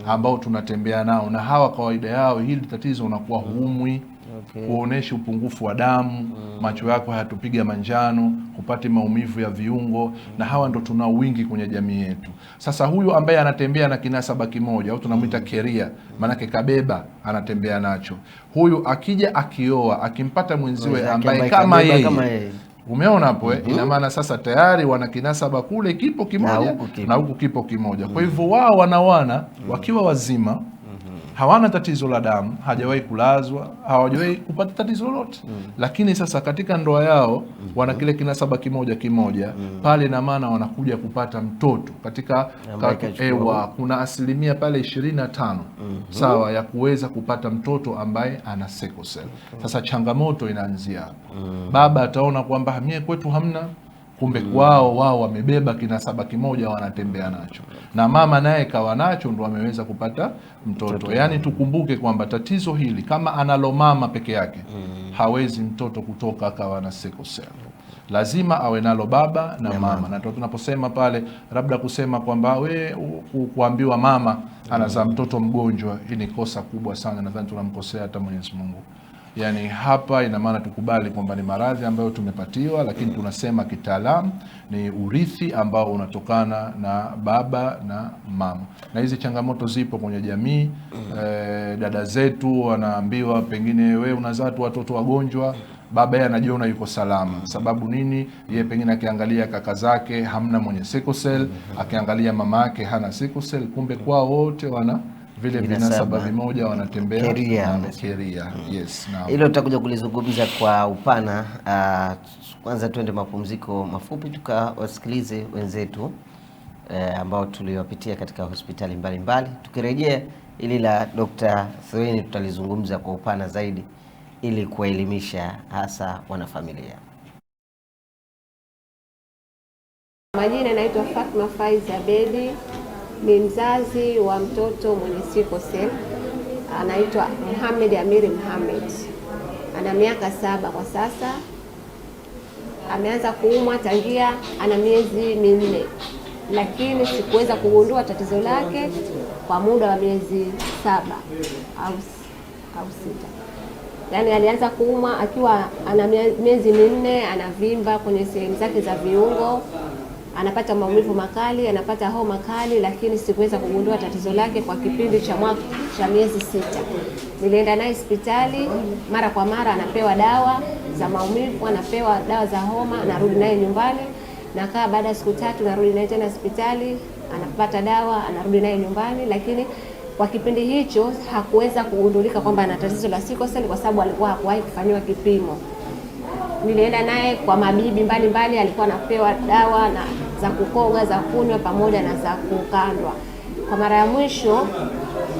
Speaker 2: ambao tunatembea nao, na hawa kawaida yao hili tatizo unakuwa huumwi, huoneshi upungufu wa damu, macho yako hayatupiga manjano, hupati maumivu ya viungo, na hawa ndo tunao wingi kwenye jamii yetu. Sasa huyu ambaye anatembea na kinasaba kimoja au tunamwita keria, maanake kabeba, anatembea nacho. Huyu akija akioa, akimpata mwenziwe
Speaker 1: Mwenzake
Speaker 2: ambaye
Speaker 1: ambaye
Speaker 2: kama
Speaker 1: kabeba
Speaker 2: yeye,
Speaker 1: kama yeye.
Speaker 2: umeona hapo eh? Ina maana sasa tayari wana kinasaba kule kipo kimoja
Speaker 1: Na huku kipo.
Speaker 2: na huku kipo kimoja. Kwa hivyo wao wanawana wakiwa wazima hawana tatizo la damu, hajawahi kulazwa, hawajawahi kupata tatizo lolote. Lakini sasa katika ndoa yao wana kile kinasaba kimoja kimoja pale, na maana wanakuja kupata mtoto katika
Speaker 1: Ambaye kachukua
Speaker 2: ewa, kuna asilimia pale 25 sawa ya kuweza kupata mtoto ambaye ana sickle cell. Sasa changamoto inaanzia hapo. Baba ataona kwamba mie kwetu hamna, kumbe kwao wao wamebeba kinasaba kimoja wanatembea nacho, na mama naye kawa nacho ndo ameweza kupata mtoto. Yaani tukumbuke kwamba tatizo hili kama analo mama peke yake hawezi mtoto kutoka akawa na sickle cell. Lazima awe nalo baba na mama. Na ndio tunaposema pale labda kusema kwamba we kuambiwa mama anazaa mtoto mgonjwa, hii ni kosa kubwa sana, nadhani tunamkosea hata Mwenyezi Mungu. Yaani hapa ina maana tukubali kwamba ni maradhi ambayo tumepatiwa, lakini tunasema kitaalamu ni urithi ambao unatokana na baba na mama, na hizi changamoto zipo kwenye jamii. Dada zetu wanaambiwa pengine we unazaa tu watoto wagonjwa, baba yeye anajiona yuko salama. Sababu nini? Yeye pengine akiangalia kaka zake hamna mwenye sickle cell, akiangalia mama yake hana sickle cell, kumbe kwao wote wana vile
Speaker 1: Vinasaba.
Speaker 2: vinasaba vimoja wanatembea
Speaker 1: Keria.
Speaker 2: nalo, keria. Yes, naam.
Speaker 1: Hilo tutakuja kulizungumza kwa upana. Kwanza tuende mapumziko mafupi tukawasikilize wenzetu ambao tuliwapitia katika hospitali mbalimbali. Tukirejea ili la Dr. Thuwaini tutalizungumza kwa upana zaidi ili kuwaelimisha hasa wanafamilia.
Speaker 4: Majina naitwa Fatma Faiz Abedi, ni mzazi wa mtoto mwenye sickle cell, anaitwa Muhammad Amiri Muhammad, ana miaka 7 kwa sasa. Ameanza kuumwa tangia ana miezi 4, lakini sikuweza kugundua tatizo lake kwa muda wa miezi 7 au 6. Yaani alianza kuumwa akiwa ana miezi 4, anavimba kwenye sehemu zake za viungo, anapata maumivu makali, anapata homa kali, lakini sikuweza kugundua tatizo lake kwa kipindi cha mwaka cha miezi 6. Nilienda naye hospitali mara kwa mara, anapewa dawa za maumivu, anapewa dawa za homa, narudi naye nyumbani, nakaa baada ya siku 3 narudi naye tena hospitali, anapata dawa, anarudi naye nyumbani. Lakini kwa kipindi hicho hakuweza kugundulika kwamba ana tatizo la sickle cell kwa sababu alikuwa hakuwahi kufanyiwa kipimo. Nilienda naye kwa mabibi mbalimbali, alikuwa anapewa dawa na za kukoga, za kunywa pamoja na za kukandwa. Kwa mara ya mwisho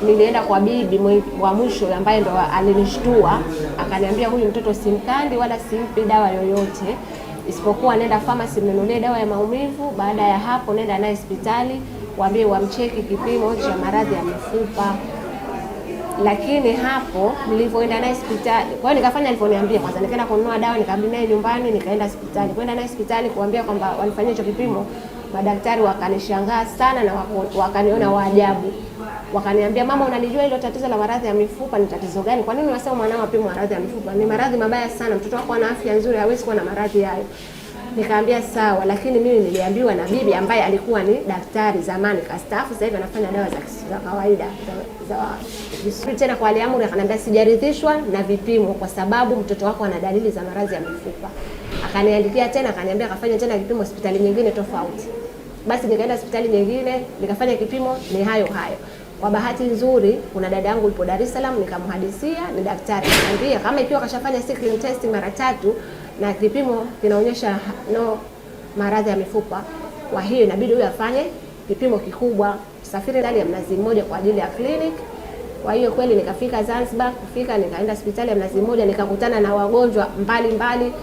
Speaker 4: nilienda kwa bibi wa mwisho ambaye ndo alinishtua, akaniambia huyu mtoto simkandi wala simpi dawa yoyote, isipokuwa nenda pharmacy mnunulie dawa ya maumivu. Baada ya hapo nenda naye hospitali waambie wamcheki kipimo cha maradhi ya mifupa. Lakini hapo nilivyoenda naye hospitali, kwa hiyo nikafanya alivyoniambia kwanza, nikaenda kununua dawa, nikarudi naye nyumbani, nikaenda hospitali. Kwenda naye hospitali kuambia kwamba walifanyia hicho kipimo, madaktari wakanishangaa sana na wakaniona wa ajabu. Wakaniambia, mama, unalijua hilo tatizo la maradhi ya mifupa ni tatizo gani? Kwa nini unasema mwanao apimwe maradhi ya mifupa? Ni maradhi mabaya sana, mtoto wako ana afya nzuri, hawezi kuwa na maradhi hayo. Nikaambia sawa, lakini mimi niliambiwa na bibi ambaye alikuwa ni daktari zamani, kastaafu, sasa hivi anafanya dawa za kawaida za vizuri. Tena kwa aliamuru akaniambia sijaridhishwa na vipimo kwa sababu mtoto wako ana dalili za maradhi ya mifupa. Akaniandikia tena, akaniambia akafanya tena kipimo hospitali nyingine tofauti. Basi nikaenda hospitali nyingine nikafanya kipimo, ni hayo hayo. Kwa bahati nzuri kuna dada yangu yupo Dar es Salaam, nikamhadisia, ni daktari, akaniambia kama ikiwa kashafanya sickling test mara 3 na kipimo kinaonyesha no maradhi ya mifupa, kwa hiyo inabidi huyu afanye kipimo kikubwa. Safiri ndani ya Mnazi Mmoja kwa ajili ya clinic. Kwa hiyo kweli nikafika Zanzibar, kufika nikaenda hospitali ya Mnazi Mmoja, nikakutana na wagonjwa mbalimbali.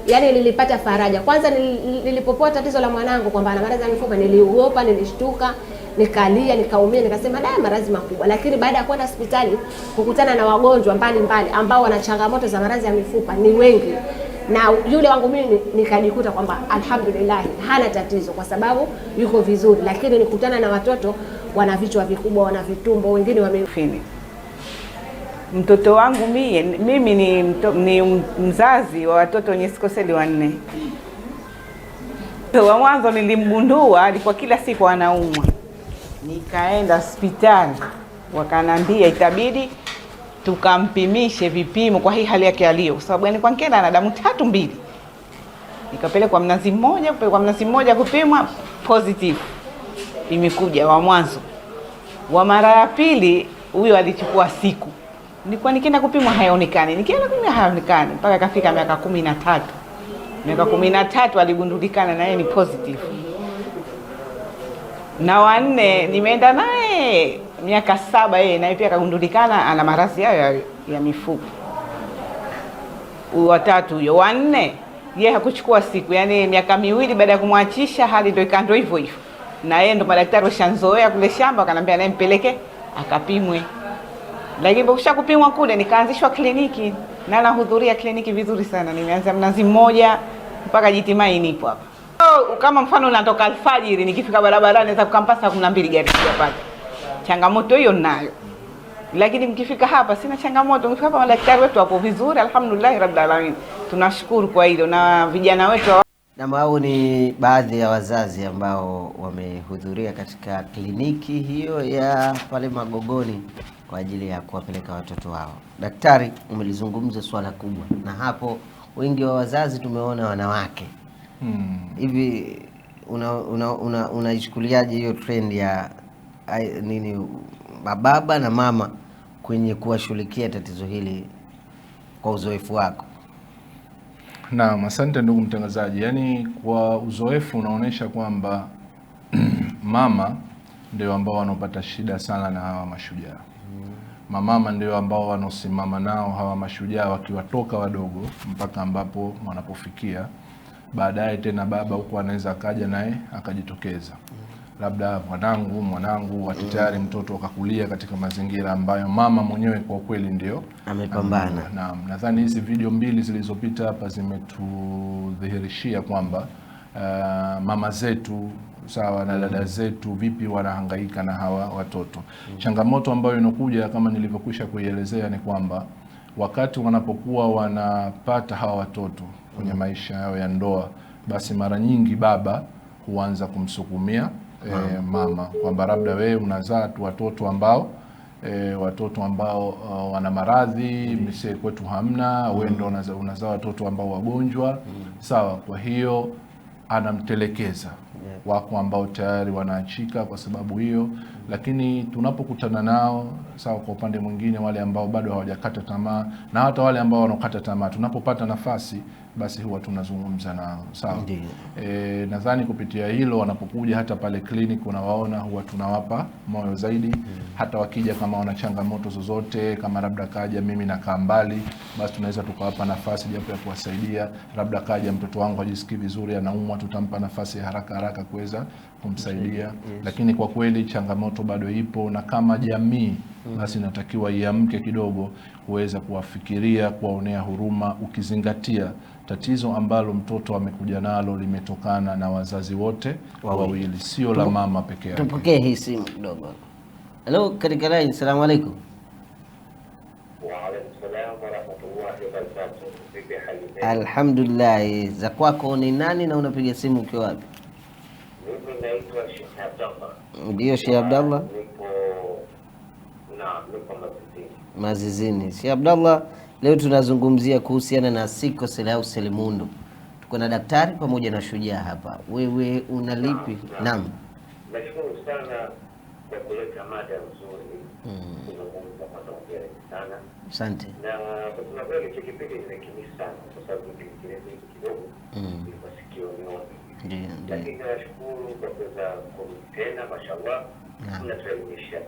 Speaker 4: Yaani nilipata faraja. Kwanza nilipopoa tatizo la mwanangu kwamba ana maradhi ya mifupa, niliogopa, nilishtuka, nikalia, nikaumia, nikasema da, maradhi makubwa. Lakini baada ya kwenda hospitali kukutana na wagonjwa mbalimbali ambao wana changamoto za maradhi ya mifupa ni wengi, na yule wangu mimi nikajikuta kwamba alhamdulillah hana tatizo kwa sababu yuko vizuri. Lakini nikutana na watoto wana vichwa vikubwa, wana vitumbo, wengine wame
Speaker 5: Fini. Mtoto wangu mimi ni mzazi wa watoto wenye sikoseli 4. Wa mwanzo nilimgundua alikuwa kila siku anaumwa. Nikaenda hospitali wakanambia itabidi tukampimishe vipimo kwa hii hali yake aliyo, kwa sababu yani kwa nkenda ana damu 3-2. Nikapelekwa Mnazi Mmoja, kupelekwa Mnazi Mmoja kupimwa positive. Imekuja wa mwanzo. Wa mara ya pili huyo alichukua siku. Nilikuwa nikienda kupimwa hayaonekani, nikienda kupimwa hayaonekani mpaka akafika miaka 13. Miaka 13 aligundulikana na yeye ni positive. Na wanne nimeenda naye miaka 7, yeye naye pia akagundulikana ana maradhi hayo ya mifupa. Watatu huyo. Wanne yeye hakuchukua siku, yani miaka 2 baada ya kumwachisha hali ndio ikaanza hivyo hivyo. Na yeye ndo madaktari washanzoea kule shamba, wakanambia naye mpeleke akapimwe. Lakini kisha kupimwa kule nikaanzishwa kliniki na nahudhuria kliniki vizuri sana. Nimeanza Mnazi Mmoja mpaka Jitimai nipo hapa. Kama mfano natoka alfajiri nikifika barabarani naweza kukampa saa 12 gari sijapata. Changamoto hiyo ninayo. Lakini mkifika hapa sina changamoto. Mkifika hapa madaktari wetu wapo vizuri, alhamdulillah rabbil alamin. Tunashukuru kwa hilo na vijana wetu.
Speaker 1: Na hao ni baadhi ya wazazi ambao wamehudhuria katika kliniki hiyo ya pale Magogoni kwa ajili ya kuwapeleka watoto wao. Daktari, umelizungumza swala kubwa, na hapo wengi wa wazazi tumeona wanawake. Hivi unaichukuliaje hiyo trend ya nini baba na mama kwenye kuwashughulikia tatizo hili kwa uzoefu wako?
Speaker 2: Naam, asante ndugu mtangazaji. Yaani kwa uzoefu unaonesha kwamba mama ndio ambao wanaopata shida sana na hawa mashujaa. Mamama ndio ambao wanaosimama nao hawa mashujaa wakiwatoka wadogo mpaka ambapo wanapofikia. Baadaye tena baba huko anaweza akaja naye akajitokeza. Labda mwanangu atitayari mtoto akakulia katika mazingira ambayo mama mwenyewe kwa kweli ndio
Speaker 1: amepambana.
Speaker 2: Naam, nadhani hizi video 2 zilizopita hapa zimetudhihirishia kwamba mama zetu sawa na dada zetu vipi wanahangaika na hawa watoto. Changamoto ambayo inakuja kama nilivyokwisha kuielezea ni kwamba wakati wanapokuwa wanapata hawa watoto kwenye maisha yao ya ndoa, basi mara nyingi baba huanza kumsukumia mama kwamba labda wewe unazaa tu watoto ambao wana maradhi, msee kwetu hamna, wewe ndio unazaa watoto ambao wagonjwa. Sawa, kwa hiyo anamtelekeza. Wako ambao tayari wanaachika kwa sababu hiyo. Lakini tunapokutana nao, sawa, kwa upande mwingine wale ambao bado hawajakata tamaa na hata wale ambao wanakata tamaa, tunapopata nafasi basi huwa tunazungumza nao. Sawa. Nadhani kupitia hilo wanapokuja hata pale clinic unawaona huwa tunawapa moyo zaidi. Hata wakija kama wana changamoto zozote, kama labda kaja mimi nakaa mbali, basi tunaweza tukawapa nafasi japo ya kuwasaidia. Labda kaja mtoto wangu hajisikii vizuri, anaumwa, tutampa nafasi ya haraka haraka kuweza kumsaidia. Lakini kwa kweli changamoto bado ipo, na kama jamii basi inatakiwa iamke kidogo kuweza kuwafikiria, kuwaonea huruma, ukizingatia tatizo ambalo mtoto amekuja nalo limetokana na wazazi wote wawili, sio la mama peke yake.
Speaker 1: Tupokee hii simu kidogo. Hello, katika line, salamu alaykum.
Speaker 6: Wa alaykum salaam wa rahmatullahi wa barakatuh. Vipi hali?
Speaker 1: Alhamdulillah. Za kwako ni nani na unapiga simu ukiwa wapi?
Speaker 6: Mimi naitwa Sheikh Abdallah.
Speaker 1: Ndio Sheikh Abdallah.
Speaker 6: Nipo Mazizini.
Speaker 1: Mazizini. Sheikh Abdallah, leo tunazungumzia kuhusiana na sickle cell au selimundu. Tuko na daktari pamoja na shujaa hapa. Wewe unalipi? Naam.
Speaker 6: Nashukuru sana kwa kuleta mada nzuri. Kuzungumza kwa hongera sana.
Speaker 1: Asante.
Speaker 6: Na kwa kweli hiki kipindi nimekimisi sana kwa sababu kipindi kidogo nilikuwa sikioni.
Speaker 1: Ndio.
Speaker 6: Lakini nashukuru kwa kuweza kurudi tena, mashallah. Mnatuelimisha.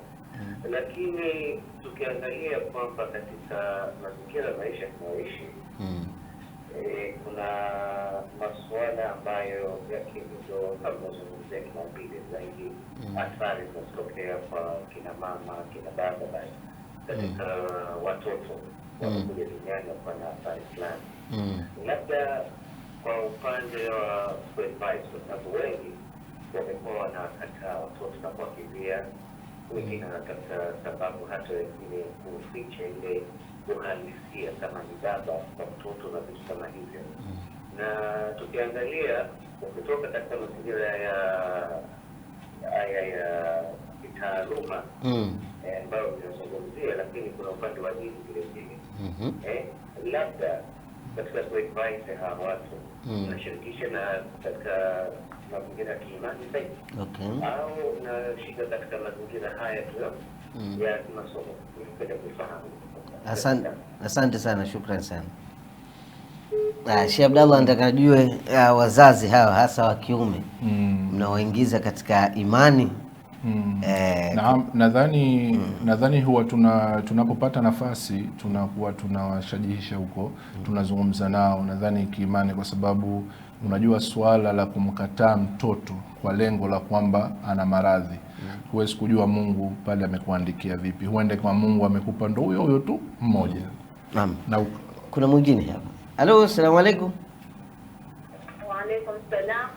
Speaker 6: Lakini tukiangalia kwamba katika mazingira ya maisha tunayoishi, kuna masuala ambayo yakindo kama tunazungumzia kimaumbile zaidi, athari zinazotokea kwa kina mama, kina baba, basi katika watoto wanakuja duniani wakuwa na athari fulani. Labda kwa upande wa kuadvise, kwa sababu wengi wamekuwa wanakataa watoto na kuwakimbia, wengine wanatafuta sababu hata wengine kuficha ile uhalisia kama ni baba kwa mtoto na vitu kama hivyo. Na tukiangalia ukitoka katika mazingira ya haya ya kitaaluma ambayo tunazungumzia, lakini kuna upande wa dini vile vile. Labda katika kuadvise hawa watu unashirikisha na katika mazingira ya kiimani zaidi, au unashika katika mazingira haya tu ya kimasomo? Ningependa kufahamu.
Speaker 1: Asante sana, shukran sana. Sheikh Abdallah, nataka nijue wazazi hawa hasa wa kiume mnaoingiza katika imani.
Speaker 2: Naam, nadhani huwa tunapopata nafasi tunakuwa tunawashajihisha huko, tunazungumza nao nadhani kiimani, kwa sababu unajua swala la kumkataa mtoto kwa lengo la kwamba ana maradhi, huwezi kujua Mungu pale amekuandikia vipi. Huende kwa Mungu amekupa ndo huyo huyo tu mmoja.
Speaker 1: Naam.
Speaker 2: Na
Speaker 1: kuna mwingine hapa. Halo, assalamu alaikum.
Speaker 7: Wa alaikum salam.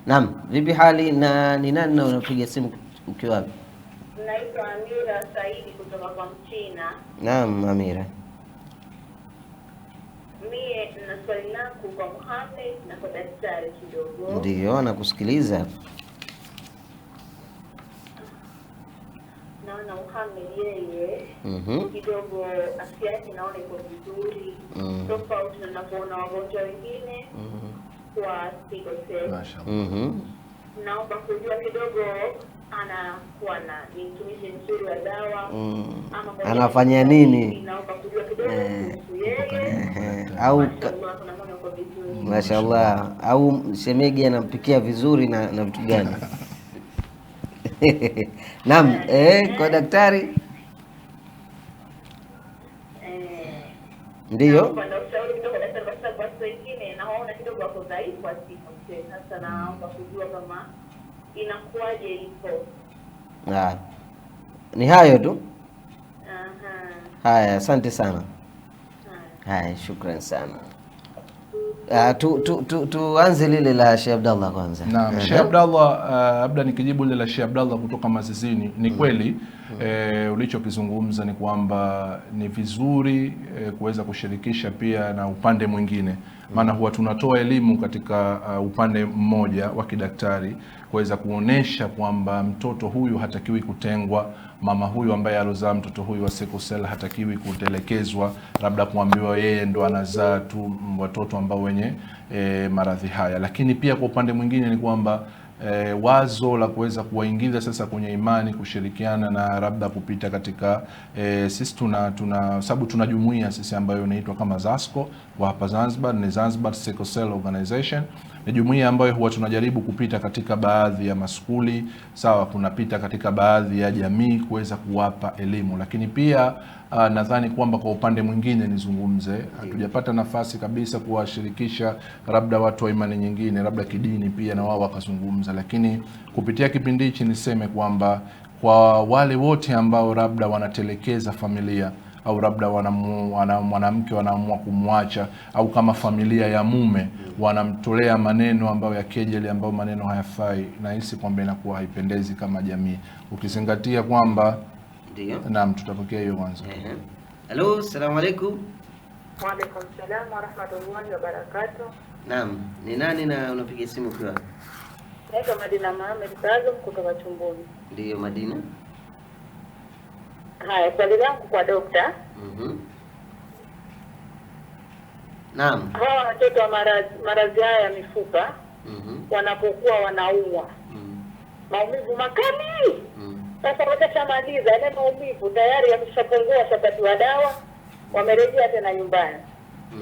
Speaker 1: Naam, vipi hali na ni nani na unapiga simu ukiwa wapi?
Speaker 7: Naitwa Amira Saidi kutoka kwa Mchina.
Speaker 1: Naam, Amira.
Speaker 7: Mie na swali langu kwa Muhammad na kwa daktari kidogo.
Speaker 1: Ndio, nakusikiliza.
Speaker 7: Naona Muhammad yeye kidogo afya yake naona iko vizuri, tofauti na napoona wagonjwa wengine kwa sickle cell.
Speaker 2: Mashallah.
Speaker 7: Naomba kujua kidogo anakuwa na ni mtumishi mzuri wa dawa ama
Speaker 1: anafanya nini?
Speaker 7: Naomba kujua kidogo kuhusu yeye.
Speaker 1: Au mashallah, au shemegi anampikia vizuri na vitu gani? Naam, kwa daktari. Ndio.
Speaker 7: Naomba ushauri kidogo daktari, kwa sababu watu wengine naona kidogo wako dhaifu wa sickle cell. Sasa naomba kujua kama inakuwaje ipo.
Speaker 1: Ni hayo tu. Haya, asante sana. Haya, shukran sana. Tuanze lile la Sheikh Abdallah kwanza.
Speaker 2: Naam, Sheikh Abdallah, labda nikijibu lile la Sheikh Abdallah kutoka Mazizini, ni kweli ulichokizungumza ni kwamba ni vizuri kuweza kushirikisha pia na upande mwingine, maana huwa tunatoa elimu katika upande mmoja wa kidaktari kuweza kuonesha kwamba mtoto huyu hatakiwi kutengwa, mama huyu ambaye alozaa mtoto huyu wa sickle cell hatakiwi kutelekezwa, labda kuambiwa yeye ndo anazaa tu watoto ambao wenye maradhi haya. Lakini pia kwa upande mwingine ni kwamba wazo la kuweza kuwaingiza sasa kwenye imani, kushirikiana na labda kupita katika sisi tuna sababu tuna jumuiya sisi ambayo inaitwa kama ZASCO kwa hapa Zanzibar, ni Zanzibar Sickle Cell Organization. Ni jumuiya ambayo huwa tunajaribu kupita katika baadhi ya maskuli, sawa, kunapita katika baadhi ya jamii kuweza kuwapa elimu. Lakini pia nadhani kwamba kwa upande mwingine nizungumze, hatujapata nafasi kabisa kuwashirikisha labda watu wa imani nyingine, labda kidini pia na wao wakazungumza. Lakini kupitia kipindi hichi niseme kwamba kwa wale wote ambao labda wanatelekeza familia au labda mwanamke wanaamua kumwacha, au kama familia ya mume wanamtolea maneno ambayo ya kejeli, ambayo maneno hayafai, nahisi kwamba inakuwa haipendezi kama jamii, ukizingatia kwamba
Speaker 1: ndio.
Speaker 2: Naam, tutapokea hiyo kwanza.
Speaker 1: Hello, assalamu alaikum.
Speaker 7: Wa alaikum salam wa rahmatullahi wa barakatuh.
Speaker 1: Naam, ni nani na unapiga simu kwa?
Speaker 7: Naitwa Madina Mohamed Kazim kutoka Chumbuni.
Speaker 1: Ndio Madina.
Speaker 7: Haya, swali langu kwa dokta.
Speaker 1: Naam.
Speaker 7: Hawa watoto wa maradhi haya ya mifupa wanapokuwa wanaumwa maumivu makali, sasa wakishamaliza yale maumivu tayari yameshapungua, washapatiwa dawa, wamerejea tena nyumbani,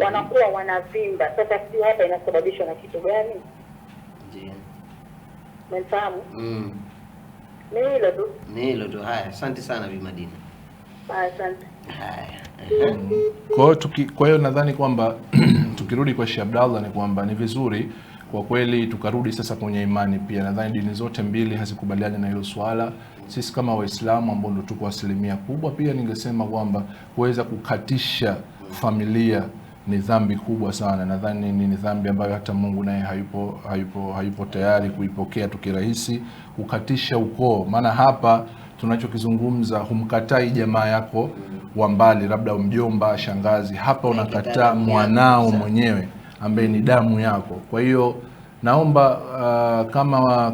Speaker 7: wanakuwa wanavimba. Sasa sijui hapa inasababishwa na kitu gani?
Speaker 1: Ndiyo.
Speaker 7: Umenifahamu? Ni hilo tu.
Speaker 1: Ni hilo tu. Haya, asante sana Bi Madina.
Speaker 7: Asante.
Speaker 1: Haya.
Speaker 2: Kwa hiyo nadhani kwamba tukirudi kwa Sheikh Abdallah ni kwamba ni vizuri kwa kweli tukarudi sasa kwenye imani pia. Nadhani dini zote mbili hazikubaliani na hilo swala. Sisi kama Waislamu ambao ndio tuko asilimia kubwa, pia ningesema kwamba kuweza kukatisha familia ni dhambi kubwa sana. Nadhani ni dhambi ambayo hata Mungu naye hayupo tayari kuipokea tukirahisi, kukatisha ukoo. Maana hapa tunachokizungumza, humkatai jamaa yako wa mbali, labda mjomba, shangazi. Hapa unakataa mwanao mwenyewe ambaye ni damu yako. Kwa hiyo naomba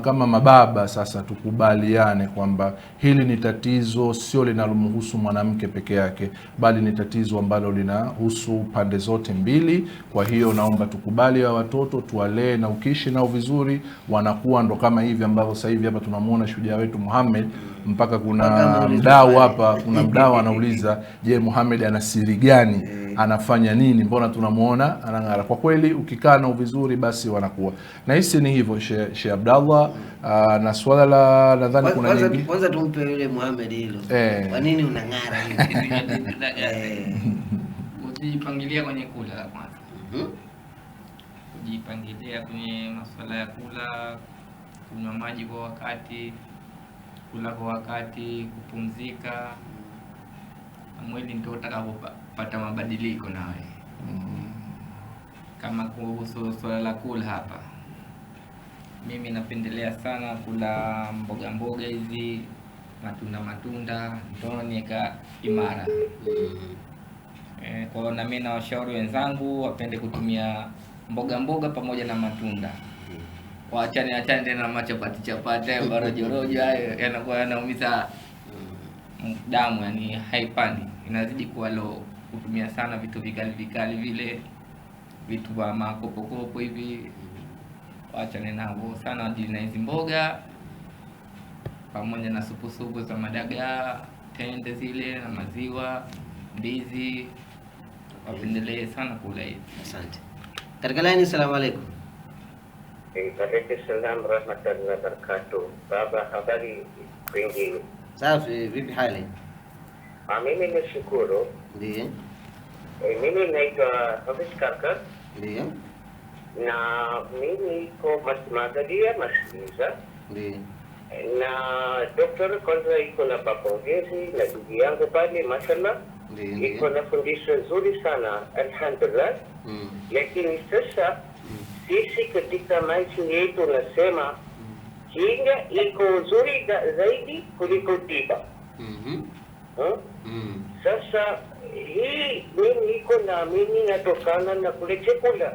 Speaker 2: kama mababa sasa tukubaliane kwamba hili ni tatizo sio linalomhusu mwanamke peke yake, bali ni tatizo ambalo linahusu pande zote mbili. Kwa hiyo naomba tukubali wa watoto tuwalee, na ukiishi nao vizuri wanakuwa ndo kama hivi ambavyo sasa hivi hapa tunamuona shujaa wetu Muhammad. Mpaka kuna mdau hapa, kuna mdau anauliza, je, Muhammad ana siri gani? Anafanya nini? Mbona tunamuona anang'ara? Kwa kweli ukikaa nao vizuri basi wanakuwa. Na hisi ni hivyo Sheikh Abdallah. Na swala la nadhani kuna nyingi.
Speaker 1: Kwanza tumpe yule Muhammad hilo. Kwa nini unang'ara hivi?
Speaker 3: Ujipangilia kwenye kula kwanza. Ujipangilia kwenye masuala ya kula, kunywa maji kwa wakati, kula kwa wakati, kupumzika. Mwili ndio utakapopata mabadiliko nawe. Kama kuhusu swala la kula hapa, mimi napendelea sana kula mboga mboga hizi, matunda matunda, ndio niweka imara. Kwa hiyo na mimi nawashauri wenzangu wapende kutumia mboga mboga pamoja na matunda. Waachane tena na machapati chapati, rojo rojo hayo yanakuwa yanaumiza damu, yani haipandi, inazidi kuwa low. Kutumia sana vitu vikali vikali vile, vitu vya makopo kopo hivi, waachane nao sana, wajili na hizi mboga pamoja na supu supu za madagaa, tende zile na maziwa, ndizi, wapendelee sana kula hivi.
Speaker 1: Asante. Katika laini, salamu alaykum.
Speaker 6: Alaykum salam rahmatullahi wa barakatuh. Baba, habari kwingi?
Speaker 1: Safi, vipi hali?
Speaker 6: Mimi nashukuru.
Speaker 1: Ndiyo.
Speaker 6: Mimi naitwa Hafiz Kaka.
Speaker 1: Ndiyo.
Speaker 6: Na mimi iko Magadia Masiliza.
Speaker 1: Ndiyo.
Speaker 6: Na doktor kwanza iko na papongezi na ndugu yangu pale, mashallah.
Speaker 1: Ndiyo.
Speaker 6: Iko na fundisho nzuri sana, alhamdulillah. Lakini sasa sisi katika maisha yetu nasema kinga iko nzuri zaidi kuliko tiba. Sasa hii mimi iko na mimi natokana na kule chakula.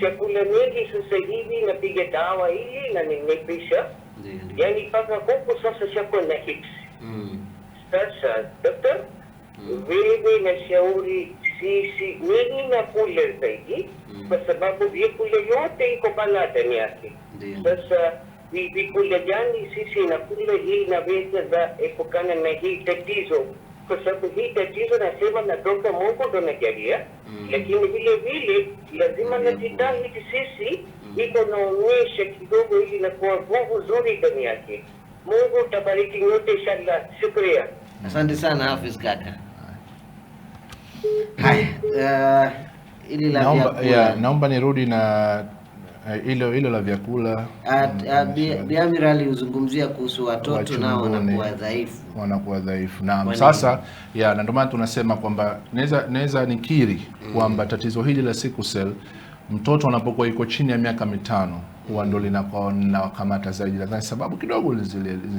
Speaker 6: Chakula mingi sasa hivi napiga dawa hili na nimepisha. Yani mpaka kuku sasa chako na hips. Sasa doktor, wewe nashauri sisi mimi nakula zaidi kwa sababu vyakula yote iko balaa ndani yake. Sasa vyakula gani sisi nakula hii naweza za epukana na hii tatizo, kwa sababu hii tatizo nasema natoka Mungu ndo najalia, lakini vile vile lazima najitahidi sisi iko naonyesha kidogo ili nakuwa nguvu nzuri ndani yake. Mungu tabariki nyote inshallah. Shukriya.
Speaker 1: Asante sana Hafiz kaka. Haya, ili la vyakula.
Speaker 2: Naomba nirudi na hilo la vyakula.
Speaker 1: Bi Amir alizungumzia kuhusu watoto nao wanakuwa dhaifu.
Speaker 2: Wanakuwa dhaifu. Naam. Sasa na ndio maana tunasema kwamba naweza nikiri kwamba tatizo hili la sickle cell mtoto anapokuwa yuko chini ya miaka 5 huwa ndio linakuwa linawakamata zaidi. Nadhani sababu kidogo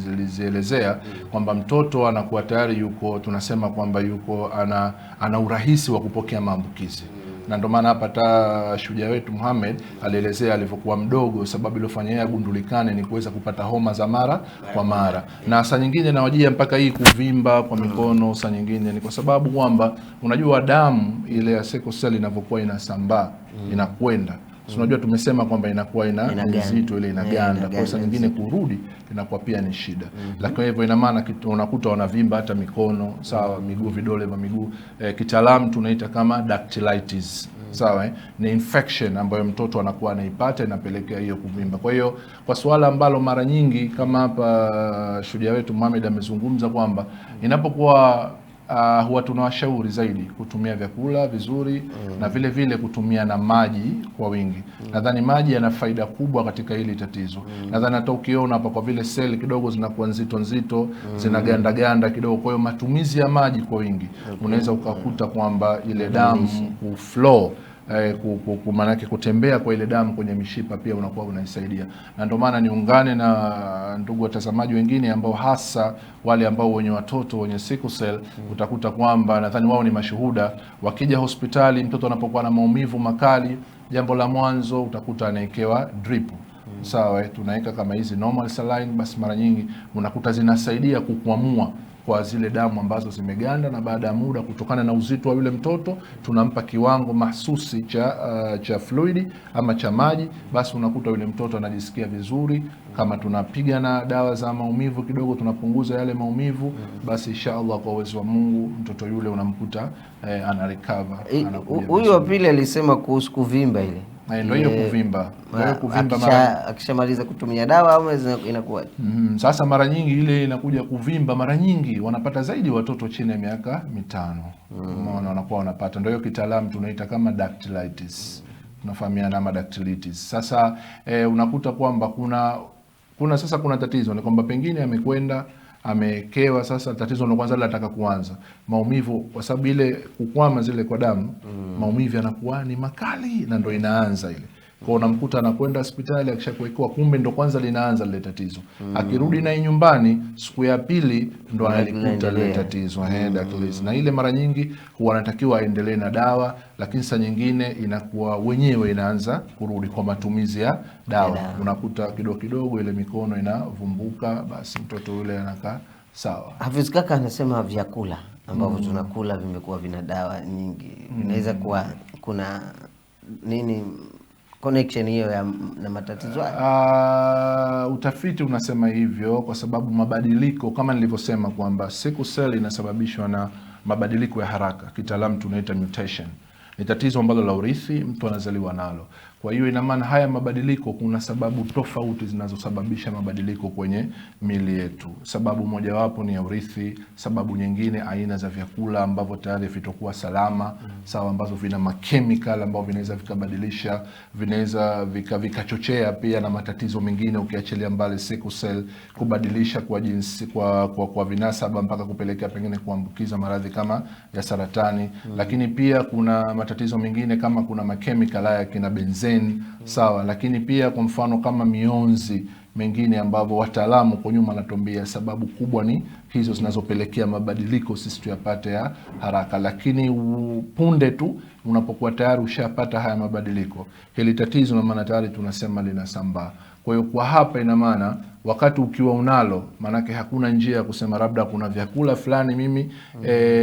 Speaker 2: nilizielezea kwamba mtoto anakuwa tayari yuko, tunasema kwamba yuko ana urahisi wa kupokea maambukizi. Na ndio maana hapa hata shujaa wetu Muhammad alielezea alivyokuwa mdogo, sababu iliyofanya yeye agundulikane ni kuweza kupata homa za mara kwa mara. Na saa nyingine nawajia mpaka hii kuvimba kwa mikono, saa nyingine ni kwa sababu kwamba unajua damu ile ya sickle cell inapokuwa inasambaa inakwenda Unajua tumesema kwamba inakuwa ina nzito ile inaganda, kwa hiyo nyingine kurudi inakuwa pia ni shida. Lakini hivyo ina maana unakuta wanavimba hata mikono, sawa, miguu, vidole vya miguu, kitaalamu tunaita kama dactylitis. Sawa, ni infection ambayo mtoto anakuwa anaipata inapelekea hiyo kuvimba. Kwa hiyo kwa suala ambalo mara nyingi kama hapa shujaa wetu Mohamed amezungumza kwamba inapokuwa huwa tunawashauri zaidi kutumia vyakula vizuri na vile vile kutumia na maji kwa wingi. Nadhani maji yana faida kubwa katika hili tatizo. Nadhani hata ukiona hapa kwa vile seli kidogo zinakuwa nzito nzito, zinaganda ganda kidogo, kwa hiyo matumizi ya maji kwa wingi unaweza ukakuta kwamba ile damu kuflow, maanake kutembea kwa ile damu kwenye mishipa pia unakuwa unaisaidia. Na ndio maana niungane na ndugu watazamaji wengine ambao hasa wale ambao wenye watoto wenye sickle cell, utakuta kwamba nadhani wao ni mashuhuda, wakija hospitali mtoto anapokuwa na maumivu makali, jambo la mwanzo utakuta anaekewa drip. Sawa, tunaweka kama hizi normal saline, basi mara nyingi unakuta zinasaidia kukwamua kwa zile damu ambazo zimeganda, na baada ya muda kutokana na uzito wa yule mtoto tunampa kiwango mahsusi cha fluidi ama cha maji, basi unakuta yule mtoto anajisikia vizuri. Kama tunapiga na dawa za maumivu kidogo tunapunguza yale maumivu, basi inshallah kwa uwezo wa Mungu mtoto yule unamkuta ana recover.
Speaker 1: Huyu wa pili alisema kuhusu kuvimba ile.
Speaker 2: Ndio hiyo kuvimba. Ndio kuvimba mara
Speaker 1: akishamaliza kutumia dawa au inakuwa.
Speaker 2: Sasa mara nyingi ile inakuja kuvimba, mara nyingi wanapata zaidi watoto chini ya miaka 5. Unaona wanakuwa wanapata. Ndio hiyo kitaalamu tunaita kama dactylitis. Tunafahamiana kama dactylitis. Sasa unakuta kwamba kuna sasa kuna tatizo ni kwamba pengine amekwenda amekewa, sasa tatizo ndio kwanza linataka kuanza maumivu, kwa sababu ile kukwama zile kwa damu, maumivu yanakuwa ni makali na ndio inaanza ile. Kwa unamkuta anakwenda hospitali akishakuwekewa, kumbe ndo kwanza linaanza lile tatizo. Akirudi naye nyumbani siku ya pili ndo analikuta lile tatizo, na ile mara nyingi huwa anatakiwa aendelee na dawa, lakini saa nyingine inakuwa wenyewe inaanza kurudi kwa matumizi ya dawa. Unakuta kidogo kidogo ile mikono inavumbuka, basi mtoto yule anakaa sawa.
Speaker 1: Hafiz kaka anasema vyakula ambavyo tunakula vimekuwa vina dawa nyingi. Inaweza kuwa kuna nini connection hiyo ya na matatizo haya?
Speaker 2: Utafiti unasema hivyo kwa sababu mabadiliko kama nilivyosema kwamba sickle cell inasababishwa na mabadiliko ya haraka, kitaalamu tunaita mutation. Ni tatizo ambalo la urithi, mtu anazaliwa nalo. Kwa hiyo ina maana haya mabadiliko, kuna sababu tofauti zinazosababisha mabadiliko kwenye miili yetu. Sababu mojawapo ni ya urithi, sababu nyingine aina za vyakula ambavyo tayari vitakuwa salama, sawa, ambazo vina makemikali ambavyo vinaweza vikabadilisha, vinaweza vikachochea pia na matatizo mengine, ukiachilia mbali sickle cell, kubadilisha kwa jinsi kwa vinasaba mpaka kupelekea pengine kuambukiza maradhi kama ya saratani. Lakini pia kuna matatizo mengine kama kuna makemikali haya kina benzene, sawa, lakini pia kwa mfano kama mionzi mengine ambavyo wataalamu kwa nyuma wanatuambia sababu kubwa ni hizo zinazopelekea mabadiliko sisi tuyapate ya haraka. Lakini punde tu unapokuwa tayari ushapata haya mabadiliko, hili tatizo na maana tayari tunasema linasambaa. Kwa hiyo kwa hapa ina maana wakati ukiwa unalo, maanake hakuna njia ya kusema labda kuna vyakula fulani mimi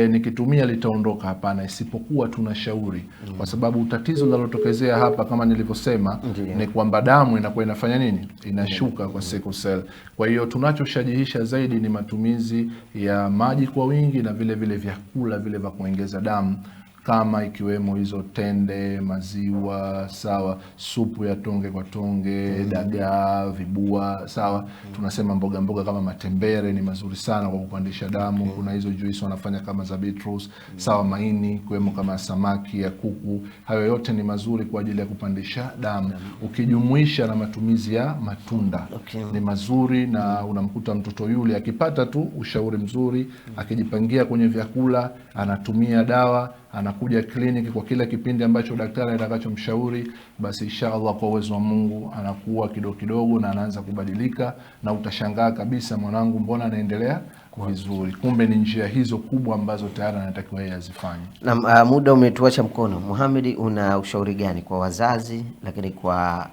Speaker 2: nikitumia litaondoka. Hapana, isipokuwa tunashauri kwa sababu tatizo linalotokezea hapa kama nilivyosema ni kwamba damu inakuwa inafanya nini, inashuka kwa sickle cell. Kwa hiyo tunachoshajihisha zaidi ni matumizi ya maji kwa wingi na vile vile vyakula vile vya kuongeza damu kama ikiwemo hizo tende, maziwa, sawa, supu ya tonge kwa tonge, dagaa, vibua, sawa. Tunasema mboga mboga kama matembere ni mazuri sana kwa kupandisha damu. Kuna hizo juice wanafanya kama za beetroot, sawa, maini ikiwemo kama samaki ya kuku. Hayo yote ni mazuri kwa ajili ya kupandisha damu. Ukijumuisha na matumizi ya matunda ni mazuri, na unamkuta mtoto yule akipata tu ushauri mzuri, akijipangia kwenye vyakula, anatumia dawa, anakuja kliniki kwa kila kipindi ambacho daktari atakachomshauri, basi inshallah kwa uwezo wa Mungu anakuwa kidogo kidogo na anaanza kubadilika, na utashangaa kabisa, mwanangu mbona anaendelea vizuri. Kumbe ni njia hizo kubwa ambazo tayari anatakiwa yeye azifanye.
Speaker 1: Na muda umetuacha mkono. Mohamed, una ushauri gani kwa wazazi lakini kwa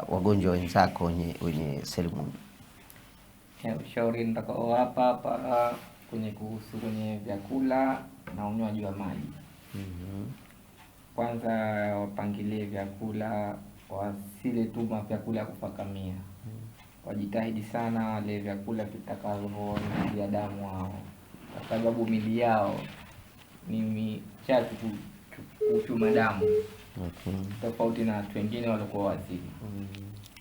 Speaker 1: wagonjwa wenzako wenye selimundu?
Speaker 3: Ushauri nitakaowapa hapa kwenye kuhusu kwenye vyakula na unywaji wa maji. Kwanza wapangilie vyakula Wasile tu vyakula kufakamia. Wajitahidi sana wale vyakula vitakavyoongeza damu wao, kwa sababu mili yao ni michache kuchuma damu. Tofauti na watu wengine walikuwa wazima.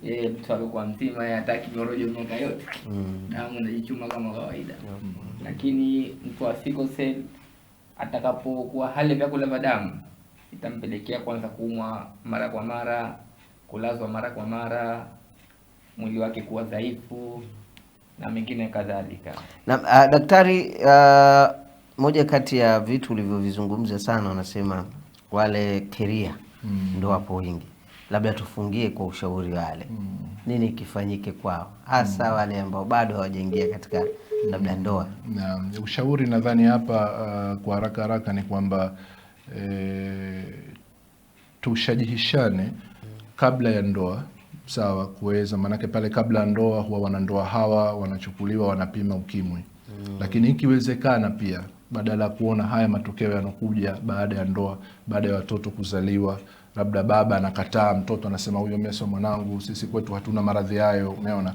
Speaker 3: Yeye mtu alikuwa mzima, yeye hataki miorojo miaka yote. Damu inajichuma kama kawaida. Lakini mtu wa sickle cell atakapokuwa hali vyakula vya damu itampelekea kwanza kuumwa mara kwa mara, kulazwa mara kwa mara, mwili wake kuwa dhaifu na mengine kadhalika.
Speaker 1: Na daktari, moja kati ya vitu ulivyovizungumza sana unasema wale keria ndo wapo wengi. Labda tufungie kwa ushauri wale. Nini kifanyike kwao? Hasa wale ambao bado hawajaingia katika labda ndoa.
Speaker 2: Na ushauri nadhani hapa kwa haraka haraka ni kwamba tushajihishane kabla ya ndoa, sawa, kuweza, manake pale kabla ya ndoa huwa wanandoa hawa wanachukuliwa wanapima ukimwi. Lakini ikiwezekana pia badala ya kuona haya matokeo yanokuja baada ya ndoa, baada ya watoto kuzaliwa, labda baba anakataa mtoto, anasema huyo mimi sio mwanangu, sisi kwetu hatuna maradhi hayo, umeona.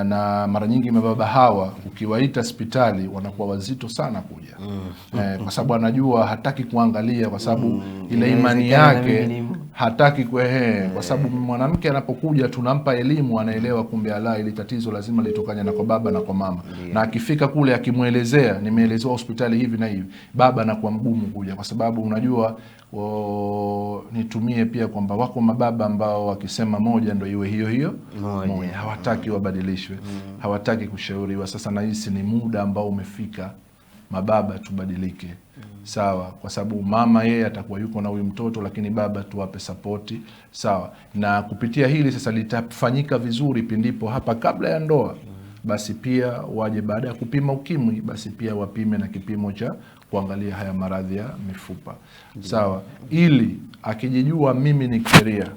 Speaker 2: Na mara nyingi mababa hawa ukiwaita hospitali wanakuwa wazito sana kuja. Kwa sababu anajua hataki kuangalia, kwa sababu ile imani yake hataki kwa sababu mwanamke anapokuja tunampa elimu, anaelewa kumbe ala ili tatizo lazima litokane na kwa baba na kwa mama. Na akifika kule akimuelezea, nimeelezewa hospitali hivi na hivi, baba anakuwa mgumu kuja, kwa sababu unajua nitumie pia kwamba wako mababa ambao wakisema moja ndio iwe hiyo hiyo moja, hawataki wabadilishwe, hawataki kushauriwa. Sasa nahisi ni muda ambao umefika mababa tubadilike. Sawa, kwa sababu mama yeye atakuwa yuko na huyu mtoto, lakini baba tuwape sapoti, sawa. Na kupitia hili sasa litafanyika vizuri pindipo hapa kabla ya ndoa, basi pia waje baada ya kupima ukimwi, basi pia wapime na kipimo cha kuangalia haya maradhi ya mifupa. Sawa, ili akijijua mimi ni keria,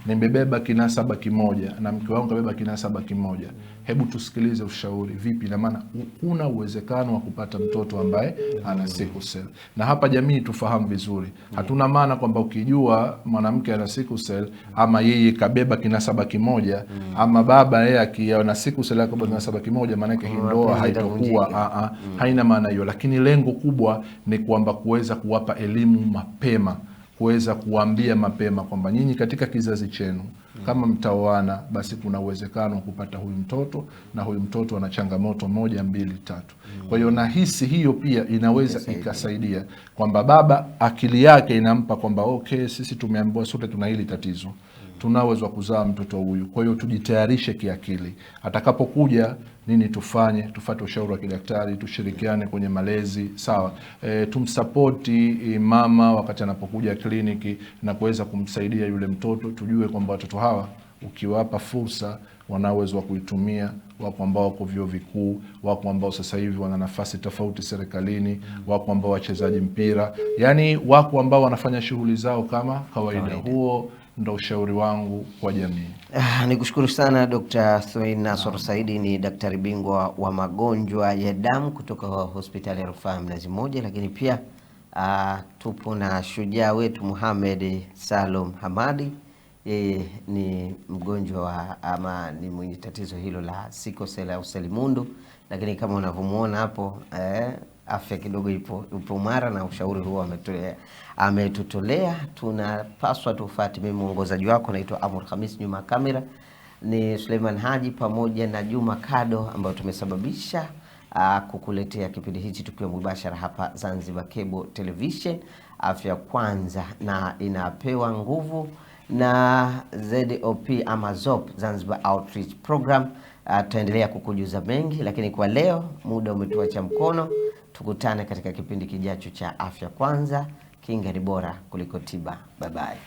Speaker 2: nimebeba kinasaba kimoja na mke wangu kabeba kinasaba kimoja, hebu tusikilize ushauri vipi, na maana kuna uwezekano wa kupata mtoto ambaye ana sickle cell. Na hapa jamii tufahamu vizuri, hatuna maana kwamba ukijua mwanamke ana sickle cell ama yeye kabeba kinasaba kimoja ama baba yeye akiwa sickle cell akabeba kinasaba kimoja, maana yake hii ndoa haitakuwa, haina maana hiyo. Lakini lengo kubwa ni kwamba kuweza kuwapa elimu mapema, kuweza kuambia mapema kwamba nyinyi katika kizazi chenu kama mtaoana, basi kuna uwezekano wa kupata huyu mtoto, na huyu mtoto ana changamoto 1, 2, 3. Kwa hiyo nahisi hiyo pia inaweza ikasaidia kwamba baba akili yake inampa kwamba okay, sisi tumeambiwa sote tuna hili tatizo, tunaweza kuzaa mtoto huyu, kwa hiyo tujitayarishe kiakili, atakapokuja nini tufanye, tufuate ushauri wa kidaktari, tushirikiane kwenye malezi, sawa. Tumsapoti mama wakati anapokuja kliniki na kuweza kumsaidia yule mtoto. Tujue kwamba watoto hawa ukiwapa fursa wanaweza kuitumia. Wako ambao wako vyuo vikuu, wako ambao sasa hivi wana nafasi tofauti serikalini, wako ambao wachezaji mpira, yani wako ambao wanafanya shughuli zao kama kawaida. Huo ndo ushauri wangu kwa jamii.
Speaker 1: Nikushukuru sana Dr. Thuwain Nassor Saidi, ni daktari bingwa wa magonjwa ya damu kutoka hospitali ya Rufaa Mnazi Mmoja, lakini pia tupo na shujaa wetu Mohamed Salum Hamadi. Yeye ni mgonjwa wa ama ni mwenye tatizo hilo la sickle cell au selimundu, lakini kama unavyomuona hapo afya kidogo ipo mara, na ushauri huo ametutolea. Tunapaswa tufuate. Mimi mwongozaji wako naitwa Amur Khamis, nyuma kamera ni Suleiman Haji pamoja na Juma Kado ambao tumesababisha kukuletea kipindi hichi tukiwa mubashara hapa Zanzibar Cable Television, Afya Kwanza, na inapewa nguvu na ZOP ama ZOP, Zanzibar Outreach Program. Tutaendelea kukujuza mengi, lakini kwa leo muda umetuacha mkono. Tukutane katika kipindi kijacho cha Afya Kwanza. Kinga ni bora kuliko tiba. Bye bye.